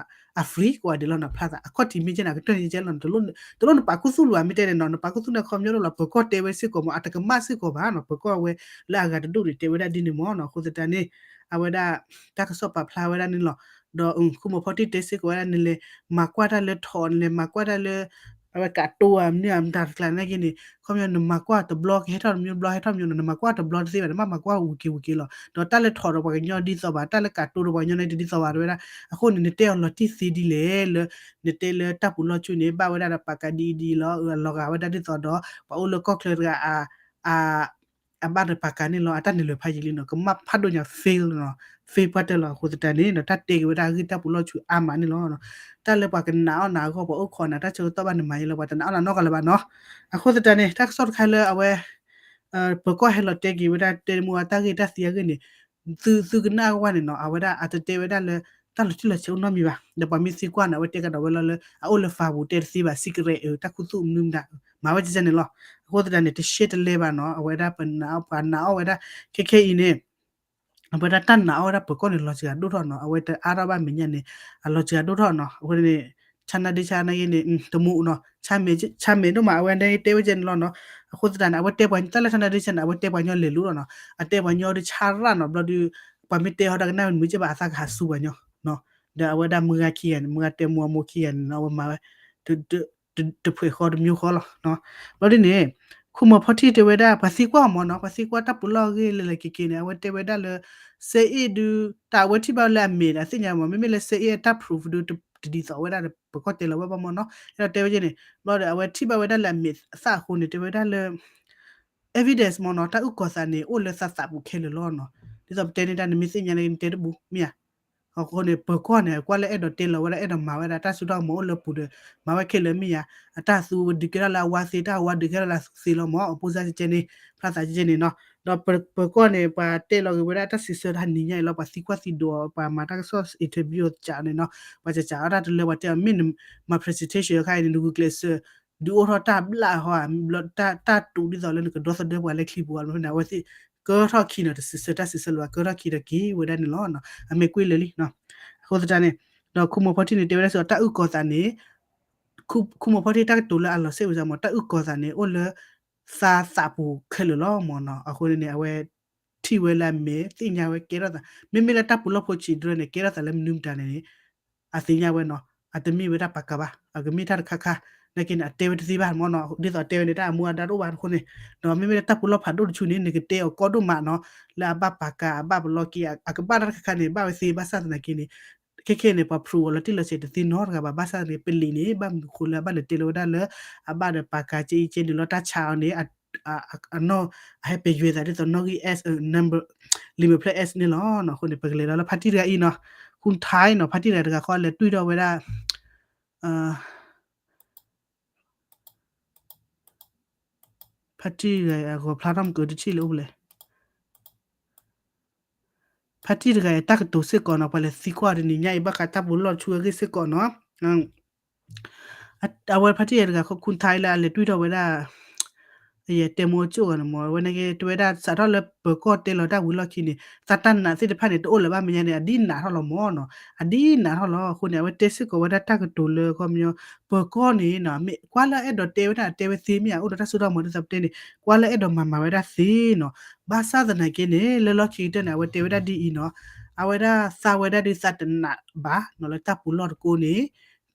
အ free ကိးဂၤဒဲးလီၤနီၤ. ဖျါသး အခီၣ်ထံးမ့ၢ်ကဲန့ၣ် အကတၢၢ်န့ၣ်ကဲလီၤနီၤ. တလိၣ်နပာ်ခူသူၣ်လူၤဧါ မ့ၢ်တဲန့ၣ်နီၤ နပာ်ခူသူၣ်န့ၣ် ခီပညီတလီၤ ပၢၤကီၢ်တဲဝဲစ့ၢ်ကီး မ့ၢ်အတကမၣ်စ့ၢ်ကီးဘၣ်နီၤ. ပၢၤကီၢ်ဝဲလၢအဂၤတဒူၣ်န့ၣ် တဲဝဲဒၣ်ဒ်န့ၣ်မ့ၢ်နီၤ. အဃိသတးန့ၣ် အဝဲဒၣ် တၢ်ကစီၣ်ပာ်ဖျါဝဲဒၣ်န့ၣ်လီၤ. ဒီး ခူမီၤဖီထံၣ်တဲစ့ၢ်ကီးဝဲဒၣ် နလဲၤမၤကွၢ်တၢ်လၢထိး နလဲၤမၤကွၢ်တၢ်လၢ အဝဲကးတိဧါ မနုၤဧါ မတၤတကျါနာ်က့န့ၣ် ခီပညီနမၤကွၢ်တဘျီကဟဲထီၣ်တမျိုး ဘျီဟဲထီၣ်တမျိုးနီၤ. နမၤကွၢ်တဘျီတသ့ဘၣ် နဘၣ်မၤကွၢ်ဝံၤက့ၤဝံၤက့ၤလီၤ. ဒီးတၢ်လၢထိးဒီးပှၤကညီဒ်သိးဘၣ် တၢ်လၢကးတိဒီးပှၤကညီန့ၣ်တဒ်သိးဘၣ် တဲဝဲဒၣ်. အဃိန့ၣ် နတဲအီၤလီၤတံၢ်သ့ဒ်လဲၣ်လၢ နတဲလၢတၢ်ပူၤလီၢ်ဆူန့ၣ် ဘၣ်ဝဲဒၣ်ဒီးပာ်ကၤဒ်အံၤဒ်အံၤလီၤ အလီၤဂာ်ဝဲဒၣ်ဒ်သိးဒီး ပှၤအိၣ်လၢကီၢ်ချၢတဂၤ အ အဘၣ်ဒီးပာ်ကၤန့ၣ်လီၤ. အတၢ်နုာ်လီၤဖးယံာ်လံနီၤ ကမၣ်ဖးဒိၣ်ညါ fail နီၤ fail ပှၢ်တၢၢ်လီၤ. အဃိသတးန့ၣ်ဒီး တၢ်တဲက့ၤဝဲဒၣ်အဂ့ၢ်တၢ်ပူၤလီၢ်ဆူအါမးန့ၣ်လီၤ. တၢ်လၢပှၤကနာ်အီၣ်နာ်အဂီၢ် ပှၤအိၣ်ခိးနၤတၢ်ဆၢကတီၢ်ဘၣ်နမၤယံာ်လီၤ ပှၤတနာ်အီၣ်နာ်နီတဂၤလၢၤဘၣ်နီၤ. အဃိသတးန့ၣ် တၢ်ကစီၣ်တခါလၢအဝဲ ပၢၤကီၢ်ဟဲလီၤတဲက့ၤဝဲဒၣ်တဲတမူအတၢ်ဂ့ၢ်တၢ်သံအဂ့ၢ်န့ၣ် သု သုကနၣ်အဂီၢ်န့ၣ်နီၤ အဝဲဒၣ်အတတဲဝဲဒၣ်လၢ တၢ်လီၤတံၢ်လီၤဆဲးအိၣ်နီတမံၤဘၣ်. ဒီးပှၤမ့ၢ်သံကွၢ်န့ၣ် အဝဲတဲကဒီးဝဲလီၤလၢ အအိၣ်လၢ file ပူၤ တဲတသ့ဘၣ် secret တၢ်ခူသူၣ်မနုၤမတၤ မၤဝဲကဲကဲန့ၣ်လီၤ. အဃိသတးန့ၣ် တရှဲတလဲဘၣ်နီၤ အဝဲဒၣ်ပနာ်အီၣ် ပှၤနာ်အီၣ်ဝဲဒၣ် ခဲခဲအံၤန့ၣ် အဝဲဒၣ်တၢ်နာ်အီၣ်ဝဲဒၣ်ပၢၤကီၢ်န့ၣ် လီၤစှၤဒိၣ်ထီၣ်နီၤ အဝဲတအါထီၣ်ဘၣ်မဲာ်ညါန့ၣ် အလီၤစှၤဒိၣ်ထီၣ်နီၤ. အဃိန့ၣ် ဆါနါဒ့ဆါနာ်က့န့ၣ် တမူနီၤ ဆါမဲာ်ဒိၣ်မး အဝဲတဲဝဲကဲန့ၣ်လီၤနီၤ. အဃိသတးန့ၣ် အဝဲတဲပှၤတၢ်လၢဆါနါဒ့ဆါန့ၣ် အဝဲတဲပှၤကညီလဲၤလိၤလီၤနီၤ အတဲပှၤကညီဒ်ဆါရၣ်နီၤ ဘျီဒီး ပှၤမ့ၢ်တဲဟီတၢ်ကနၣ်မ့ၢ်ကဲဘၣ်အသးကဟးစူၤပှၤကညီ ဒီးအဝဲဒၣ်မုၢ်ဂၤခံဂၤန့ၣ် မုၢ်ဂၤတဲမူအမိၢ်ခံဂၤန့ၣ်နီၤ အဝဲမၤဝဲ တဖှဲးဃီတမျိုးဃီလီၤ. ဘျီဒ်န့ၣ် ခူမီၤဖီထံၣ်တဲဝဲဒၣ် ပှၤသံကွၢ်မ့ၢ်နီၤ ပှၤသံကွၢ်တၢ်ပူၤလီၢ်အဂ့ၢ်လၢလၢက့ၤက့ၤန့ၣ် အဝဲတဲဝဲဒၣ်လၢ စဲအ့ၣ်ဒုး တၢ်အဝဲထံၣ်ဘၣ်လၢအမဲာ်ဒီးသ့ၣ်ညါမ့ၢ် မ့မ့ၢ်လၢစဲအ့ၣ်အတၢ် proof ဒုး တဒ်သိးဝဲဒၣ်ဒီးပၢၤကီၢ်တဲလီၤဝဲဘၣ်မ့ၢ်နီၤ အဲၣ်ဒိးတဲဝဲကဲန့ၣ် ဘျီဒီးအဝဲထံၣ်ဘၣ်ဝဲဒၣ်လၢအမဲာ်အသၣ်အဃိန့ၣ် တဲဝဲဒၣ်လၢ evidence မ့ၢ်နီၤ တၢ်အုၣ်ကီၤသးန့ၣ် အိၣ်လၢသးသးပူၤခဲလၢာ်လီၤနီၤ. ဒ်သိးပတဲန့ၣ်တၢ်နမ့ၢ်သ့ၣ်ညါန့ၣ် နတဲတဘူး မ့ၢ်ဧါ. အဃိန့ၣ် ပၢၤကီၢ်န့ၣ် ကွၢ်လၢအဲၣ်ဒိးတဲလီၤဝဲဒၣ် အဲၣ်ဒိးမၤဝဲဒၣ် တၢ်စိတၢ်ကမီၤအိၣ်လၢပူၤဒီး မၤဝဲခဲလၢာ်မ့ၢ်ဧါ. အတၢ်သူဒုးကဲထီၣ်လၢအဝါသ့ တၢ်အဝါဒုးကဲထီၣ်လၢအသူသ့လီၤမ့ၢ် အပိစါကဲကဲန့ၣ် ဖျါသးကဲကဲန့ၣ်နီၤ. ဒီးပၢၤကီၢ်န့ၣ် ပှၤတဲလီၤက့ၤဝဲဒၣ်တၢ်စံးဆၢတဟါနံၤညါအံၤလီၤ ပှၤသံကွၢ်သံဒိး ပှၤမၤတၢ်ကစီၣ် interview စးန့ၣ်နီၤ ပှၤစးစးအီၣ်တၢ်တလၢ ပှၤတဲအီၤ မ့ၢ်နမၤ presentation အခါအံၤန့ၣ် နဂုာ်ကျဲးစၢး ဒုးအိၣ်ထီၣ်တၢ်ဘျၣ်ဟီ တၢ်တူးဒ်သိးလၢနကဒီသဒၢပှၤလၢချံပူၤအါန့ၣ် အဝဲသ့ၣ် ကၢထီၣ်ခံနီၤ တစံးဆၢတၢ်စံးဆၢလၢၤဘၣ် ကၢထီၣ်ခံဒီးက့ၤဝဲဒၣ်န့ၣ်လီၤ. အမ့ၢ်ကွံာ်လၢာ်လံ. အဃိသတးန့ၣ် ဒီးခူမီၤဖီထံၣ်န့ၣ် တဲဝဲဒၣ်စ့ၢ်ကီး တၢ်အုၣ်ကီၤသးန့ၣ် ခူမီၤဖီထံၣ်တၢ်ကတိၤလၢအလီၤစဲးဝံၤစ့ၢ်ကီးမ့ၢ် တၢ်အုၣ်ကီၤသးန့ၣ် အိၣ်လၢသးသးပူၤခဲလၢာ်လီၤမ့ၢ်နီၤ. အဃိန့ၣ် အဝဲ ထံၣ်ဝဲလၢအမဲာ် သ့ၣ်ညါဝဲကဲထီၣ်သး မ့မ့ၢ်လၢတၢ်ပူၤလီၢ်ဖိဆံးတရၢန့ၣ် ကဲထီၣ်သးလၢမနုၤမတၤန့ၣ် အသ့ၣ်ညါဝဲနီၤ အတမ့ၢ်ဝဲဒၣ်ပာ်ကၤဘၣ် အကမ့ၢ်တၢ်တခါခါ နာ်က့န့ၣ် အတဲဝဲတသ့ဘၣ်မ့ၢ်နီၤ ဒ်သိးတဲဝဲန့ၣ် တၢ်အမူအဒါတအိၣ်ဘၣ်အဃိန့ၣ် ဒီးမ့မ့ၢ်လၢတၢ်ပူၤလီၢ်ဖးဒိၣ်တဆူန့ၣ် နကတဲအီၤကီဒိၣ်မးနီၤ လၢအဘၣ်ပာ်ကၤ အဘၣ်ပလီၢ်က့ၤ အကဘၣ်တၢ်တခါခါန့ၣ် ဘၣ်ဝဲသ့ဘၣ်ဆၣ်သနာ်က့န့ၣ် ခဲခဲန့ၣ် ပှၤ proof အီၤလီၤတံၢ်လီၤဆဲးတသ့နီတဂၤဘၣ် ဘၣ်ဆၣ်သနာ်က့ ပလံာ်န့ၣ် ဘၣ်မနုၤဃိလၢအဘၣ်လဲၤတဲလီၤဝဲဒၣ်လၢ အဘၣ်ဒီးပာ်ကၤကဲအံၤကဲန့ၣ်လီၤ တၢ်ဆါအီၤန့ၣ် အနီၢ် အဟဲပယွဲသးဒ်သိးနီၣ်ဂံၢ် S number လံာ်မဲာ်ဖျၢၣ် S န့ၣ်လီၤ. အဃိန့ၣ် ပကလဲၤဒီးလၢဖါတံၢ်တဂၤအံၤနီၤ ခူထါအံၤနီၤ ဖါတံၢ်တဂၤတဂၤဃီလဲၤတွံၢ်ထီၣ်ဝဲဒၣ် ဖါတံၢ်တဂၤအံၤ အဂီၤဖျါထီၣ်မ့ၢ်ကတထံၣ်လၢအိၣ်ဖဲလဲၣ် ဖါတံၢ်တဂၤအံၤ တၢ်ကတိၤစ့ၢ်ကီးနီၤ ပှၤလဲၤသံကွၢ်တနံၤညါအံၤ ဘၣ်ဃးတၢ်ပူၤလီၢ်ဆူအဂ့ၢ်စ့ၢ်ကီးနီၤ အဝဲဖါတံၢ်တဂၤတဂၤ ခူထါအံၤလၢအလဲၤတွံၢ်ထီၣ်ဝဲဒၣ် ယတဲမိၢ်ကၠိၣ်ဂီၤန့ၣ်မ့ၢ် အဝဲန့ၣ်က့ တဲဝဲဒၣ်စးထီၣ်လၢပၢၤကီၢ်တဲလီၤတၢ်ဝံၤလီၢ်ခံန့ၣ် သးတၢ်နာ်သ့ၣ်တဖၣ်န့ၣ် တအိၣ်လၢၤဘၣ်မဲာ်ညါန့ၣ် အဒ်နာ်ထီၣ်လီၤမ့ၢ်နီၤ အဒ်နာ်ထီၣ်လီၤ. အဃိန့ၣ် အဝဲတဲစ့ၢ်ကီးဝဲဒၣ်တၢ်ကတိၤလၢခီပညီ ပၢၤကီၢ်န့ၣ်နီၤ မ့ၢ်ကွၢ်လၢအဲၣ်ဒိးတဲဝဲဒၣ်တဲဝဲသ့မ့ၢ်ဧါ အိၣ်ဒီးတၢ်စိတၢ်ကမီၤဒ်သိးပတဲန့ၣ် ကွၢ်လၢအဲၣ်ဒိးမၤမၤဝဲဒၣ်သ့နီၤ ဘၣ်ဆၣ်သနာ်က့န့ၣ် လၢလီၢ်ခံကတၢၢ်န့ၣ် အဝဲတဲဝဲဒၣ်ဒ်အံၤနီၤ အဝဲဒၣ်သးဝဲဒၣ်ဒုးသးတနာ်ဘၣ်နီၤ လၢတၢ်ပူၤလီၢ်တကိးန့ၣ်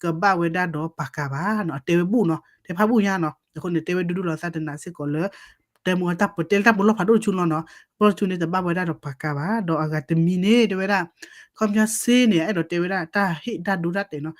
ကဘၣ်ဝဲဒၣ်ဒီးပာ်ကၤဘၣ်နီၤ အတဲဝဲဘူၣ်နီၤ တဲဖးဘူၣ်ညါနီၤ အဃိန့ၣ် တဲဝဲဒူဒူလီၤသးတနာ်စ့ၢ်ကီးလၢ တဲမိၢ်အတၢ်ပတဲလၢတၢ်ပူၤလီၢ်ဖးဒိၣ်တဆူလီၤနီၤ, ပလီၢ်တဆူန့ၣ် တဘၣ်ဝဲဒၣ်ဒီးပှၤကၤဘၣ်, ဒီးအဂၤတမံၤန့ၣ် တဲဝဲဒၣ် ခီပညီစ့န့ၣ် အဲၣ်ဒိးတဲဝဲဒၣ်တၢ်ဟ့ၣ်တၢ်ဒိတၢ်တဲာ်နီၤ,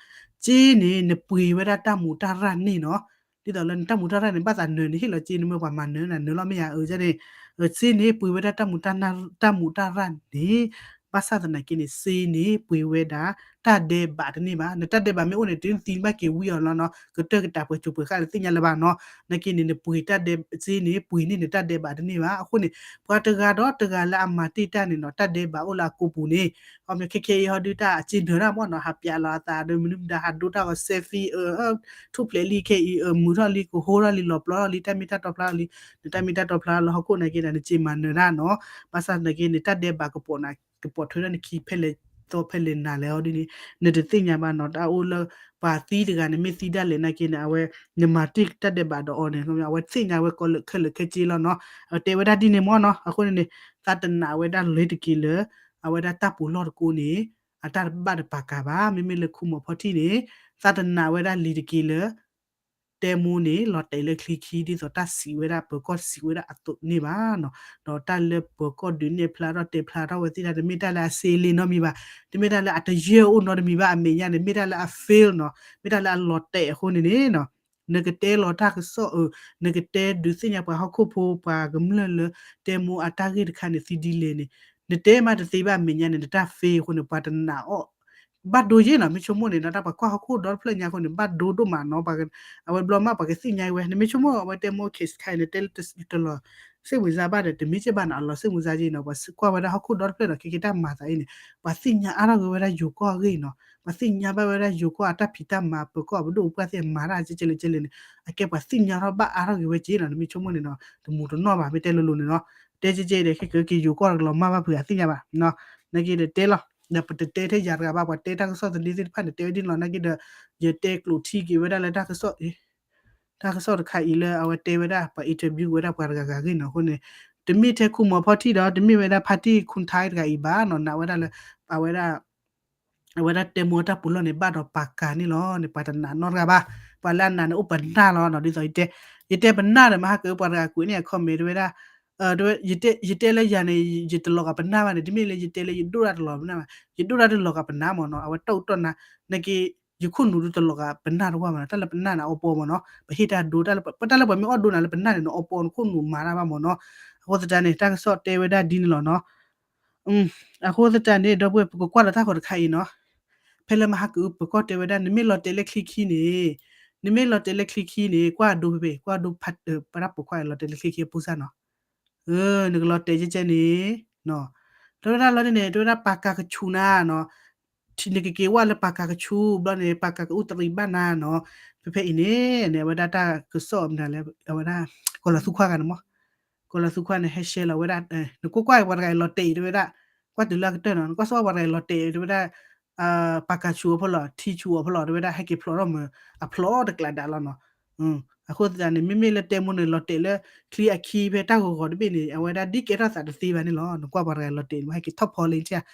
စ့န့ၣ် နပှ့ၤဝဲဒၣ်တၢ်မူးတၢ်ရၣ်န့ၣ်နီၤ, ဒ်သိးလၢနတၢ်မူးတၢ်ရၣ်န့ၣ် ဘၣ်သးနၢၤန့ၣ် ဟ့ၣ်လီၤစ့န့ၣ် မ့ၢ်ပှၤမၤနၢၤနၤနၢၤလီၤမ့ၢ်ဧါ, အၢ န့ၣ် စ့န့ၣ် ပှ့ၤဝဲဒၣ်တၢ်မူးတၢ်ရၣ်န့ၣ် ဘၣ်ဆၣ်သနာ်က့န့ၣ် စ့န့ၣ် ပှ့ၤဝဲဒၣ် တၢ်ဒဲးဘးတန့ၢ်ဘၣ်, နတၢ်ဒဲးဘးမ့ၢ်အိၣ်န့ၣ် တုၤနသံနဘၣ်က့ၤဝံအီၤလီၤနီၤ, ကတၢၢ်ကတၢၢ်ပှဲၤစိၤပှဲၤဃာ်လၢသ့ၣ်ညါလၢၤဘၣ်နီၤ, နာ်က့န့ၣ် နပှ့ၤတၢ်ဒဲးစ့န့ၣ် ပှ့ၤန့ၢ်နတၢ်ဒဲးဘးတန့ၢ်ဘၣ်, အဃိန့ၣ် ပှၤတဂၤဒီးတဂၤလၢအမၤတ့ၢ်တၢ်န့ၣ်နီၤ တၢ်ဒဲးဘးအိၣ်လၢအကိာ်ပူၤန့ၣ် ခီပညီခဲခဲအံၤဟီဒုတၢ်အစ့နၢၤတၢ်မ့ၢ်နီၤ, ဟးပျးလီၤအသးဒီး မနုၤမတၤ ဟးဒိတၢ်ဂီၤ selfie အၢ ထူၣ်ဖျဲးလံခဲအံၤ အၢ မုာ်ထီၣ်လံ ကဟိထီၣ်လံ လီၤပျီထီၣ်လံ တၢ်မ့ၢ်တၢ်တီဖျါလီၤ, နတၢ်မ့ၢ်တၢ်တီဖျါလၢဟီၣ်ခိၣ်နာ်က့ဒီး နစ့မၤနၢၤတၢ်နီၤ, ဘၣ်ဆၣ်သနာ်က့န့ၣ် တၢ်ဒဲးဘးကပိာ်နၤ ကပိာ်ထွဲထီၣ်နခံဖဲလဲၣ်သီဖဲလဲၣ်နၤလဲၣ်အီၤဒ်န့ၣ် နတသ့ၣ်ညါဘၣ်နီၤ, တၢ်အိၣ်လၢ ပှၤသံတဂၤန့ၣ် မ့ၢ်သံဒၣ်လဲာ်နာ်က့န့ၣ် အဝဲ နမၤတ့ၢ်တၢ်ဒဲးဘးဒီးအီၤန့ၣ် အဝဲသ့ၣ်ညါဝဲကီးလၢခဲလၢာ်ခဲဆ့လီၤနီၤ, အတဲဝဲဒၣ်ဒ်န့ၣ်မ့ၢ်နီၤ, အဃိန့ၣ်န့ၣ် သးတနာ်ဝဲဒၣ်လၢတက့ၤလၢ အဝဲဒၣ်တၢ်ပူၤလီၢ်တကိးန့ၣ် အတၢ်ဘၣ်တပာ်ကၤဘၣ်, မ့မ့ၢ်လၢခူမီၤဖီထံၣ်န့ၣ် သးတနာ်ဝဲဒၣ်လံတက့ၤလၢ တဲမိၢ်န့ၣ် လီၤတဲာ်လၢချံခံ ဒ်သိးတၢ်စံးဝဲဒၣ် ပၢၤကီၢ်စံးဝဲဒၣ်အသိးန့ၣ်ဘၣ်နီၤ, ဒီးတၢ်လၢပၢၤကီၢ်ဒုးနဲၣ်ဖျါထီၣ်တဲဖျါထီၣ်ဝဲသ့ၣ်တဖၣ် တမ့ၢ်တၢ်လၢအစ့လ့နီတမံၤဘၣ်, တမ့ၢ်တၢ်လၢအတယၢၢ်အိၣ်နီတမံၤဘၣ်, အမဲာ်ညါန့ၣ် မ့ၢ်တၢ်လၢအ fail နီၤ, မ့ၢ်တၢ်လၢအလီၤတဲာ်အဃိန့ၣ်န့ၣ်နီၤ နကတဲလီၤတၢ်ကစီၣ်အၢ, နကတဲဒုးသ့ၣ်ညါပှၤဟီၣ်ခိၣ်ဖိ ပှၤကမျၢၢ်လၢ တဲမိၢ်အတၢ်ဂ့ၢ်တခါန့ၣ် သံဒ်လဲၣ်န့ၣ်, နတဲမးတသ့ဘၣ် အမဲာ်ညါန့ၣ် နတၢ် fail အဃိန့ၣ် ပှၤတနာ်အီၤ ဘၣ်ဒိယ့ၣ်နီၤ, မ့ၢ်ဆိကမိၣ်န့ၣ်ဒီး တၢ်ပှၤကွၢ်ဟီၣ်ခိၣ်ဒီတဖျၢၣ်ညါအဃိန့ၣ် ဘၣ်ဒိဒိၣ်မးနီၤ, အဝဲဘျီမးပှၤကသ့ၣ်ညါဝဲ, နမ့ၢ်ဆိကမိၣ်အဝဲတဲမိၢ် case တခါအံၤ နတဲလၢတလီၤ စ့ၣ်မုၢ်စါဘၣ်ဒီး တမ့ၢ်ကဲဘၣ်နီၤ အလီၤစ့ၣ်မုၢ်စါက့နီၤ, ပှၤကွၢ်ဝဲဒၣ်ဟီၣ်ခိၣ်ဒီတဖျၢၣ်ဒီး ခဲကဲတၢ်မၤသးအံၤန့ၣ် ပှၤသ့ၣ်ညါအါထီၣ်က့ၤဝဲဒၣ်ယိၤကီၢ်အဂ့ၢ်နီၤ, ပှၤသ့ၣ်ညါဘၣ်ဝဲဒၣ်ယိၤကီၢ်အတၢ်ဖံးတၢ်မၤ ပၢၤကီၢ်အပဒိၣ်ပပှၢ်သ့ၣ်မၤတၢ်ကဲကဲလဲၣ်ကဲလဲၣ်န့ၣ် အကဲပှၤသ့ၣ်ညါထီၣ်ဘၣ်အါထီၣ်က့ၤဝဲက့နီၤ, နမ့ၢ်ဆိကမိၣ်န့ၣ်နီၤ တမူတနီၣ်ဘၣ် မ့ၢ်တဲလိၤလိၤန့ၣ်နီၤ, တဲကဲကဲဒီး ခဲကဲက့ယိၤကီၢ်တကလီၤမၢ်ဘၣ်ဖုးအသ့ၣ်ညါဘၣ် နာ်က့ဒီးတဲလီၤ, ဒီးပတတဲထဲယၤတဂၤဘၣ် ပှၤတဲတၢ်ကစီၣ်သန့သ့ၣ်တဖၣ်န့ၣ် တဲဝဲဒ်န့ၣ်လီၤ, နာ်က့ဒီး ယတဲကျိးထံက့ၤဝဲဒၣ်လၢတၢ်ကစီၣ် တၢ်ကစီၣ်တခါအံၤလၢအဝဲတဲဝဲဒၣ် ပှၤ interview ဝဲဒၣ်ပှၤတဂၤဂၤဂ့ၢ်နီၤ, အဃိန့ၣ် တမ့ၢ်ထဲခူမီၤဖီထံၣ်ဒီး တမ့ၢ်ဝဲဒၣ်ဖါတံၢ်ခူၣ်ထါတဂၤအံၤဘၣ်နီၤ, နာ်ဝဲဒၣ်လၢ အဝဲဒၣ် အဝဲဒၣ်တဲမိၢ်တၢ်ပူၤလီၢ်န့ၣ် ဘၣ်ဒီးပာ်ကၤန့ၣ်လီၤန့ၣ် ပှၤတနာ်နီတဂၤဘၣ်, ပှၤလၢအနာ်န့ၣ်အိၣ်ပနၢ်လီၤနီၤ, ဒ်သိးယတဲ ယတဲပနၢ်ဒီး မဟါကပှၤတဂၤကွဲးန့ၢ် အ comment တဝဲဒၣ် ယတဲလၢယၤန့ၣ် ယတလီၤဂာ်ပနၢ်ဘၣ်န့ၣ် တမ့ၢ်လၢယတဲလၢယဒိၣ်တၢ်တလီၤပနၢ်ဘၣ်, ယဒိၣ်တၢ်တလီၤဂာ်ပနၢ်မ့ၢ်နီၤ, အဝဲတီၢ်အူတီၢ်နၤ နာ်က့ ယခိၣ်နူာ်ဒုးတလီၤဂာ်ပနၢ်တဝၢ်မ့ၢ်နီၤ, တၢ်လၢပနၢ်န့ၣ် အအီပီမ့ၢ်နီၤ, ပဟ့ၣ်တၢ်ဒိ တၢ်လၢပှၤမ့ၢ်အီၣ်ဒိနၤလၢပနၢ်န့ၣ် နအီပီနခိၣ်နူာ်မၤတၢ်ဘၣ်မ့ၢ်နီၤ, အဃိသတးန့ၣ် တၢ်ကစီၣ်တဲဝဲဒၣ်ဒ်န့ၣ်လီၤနီၤ, အဃိသတးန့ၣ် ဒီပုၢ်ဝဲၢ် ပကကွၢ်လီၤတၢ်ဂီၤတခါအံၤနီၤ, ဖဲလၢမဟါကအုပၢၤကီၢ်တဲဝဲဒၣ် နမ့ၢ်လီၤတဲာ်လၢချံခံန့ၣ်, နမ့ၢ်လီၤတဲာ်လၢချံခံန့ၣ် ကွၢ်အဒိဖဲဖဲ ကွၢ်အဒိ ပှၤဒၣ်ပိာ်ခွါလီၤတဲာ်လၢချံခံအပူၤစၢ်နီၤ နကလီၤတဲာ်ကဲကဲန့ၣ်, တဲဝဲဒၣ်လီၤန့ၣ် တဲဝဲဒၣ်ပာ်ကၤကဆူးနၤနီၤ, နကက့ၤဝဲလၢပာ်ကၤကဆူး ဘျီန့ၣ် ပာ်ကၤကအူတရံးဘၣ်နၤနီၤ, ဖဲဖဲအံၤန့ၣ် န့ၣ် အဝဲဒၣ်တၢ်ကစီၣ်မနုၤလဲၣ် အဝဲဒၣ် ကီၤလၤသူခွါဂၤန့ၣ်မ့ၢ်, ကီၤလၤသူခွါန့ၣ် ဟဲရှဲလီၤဝဲဒၣ် နကွၢ်ကွၢ်ပှၤတဂၤအံၤလီၤတဲာ်အံၤတဲဝဲဒၣ်, ကွၢ်တုၤလၢအကတၢၢ်နီၤ နကွၢ်စ့ၢ်ကီးပှၤတဂၤအံၤလီၤတဲာ်အံၤတဲဝဲဒၣ် ပာ်ကၤဆူးအီၤဖဲလီၤ ထံဆူးအီၤဖဲလီၤ တဲဝဲဒၣ် ဟဲက့ၤဖျိးထီၣ်မ့ၢ် အဖျိးတကျးဒၣ်လီၤနီၤ, အဃိသတးန့ၣ် မ့မ့ၢ်လၢတဲမိၢ်န့ၣ် လီၤတဲာ်လၢ ချံအခံဖဲတၢ်ဂီၤဂီၤတဘ့ၣ်န့ၣ် အဝဲဒၣ်ဒ်ကဲထီၣ်သးတသ့ဘၣ်န့ၣ်လီၤ, နကွၢ်ပှၤတဂၤလီၤတဲာ်န့ၣ် ဟဲက့ၤထီၣ်ဖီလၢကၠၢ် လီ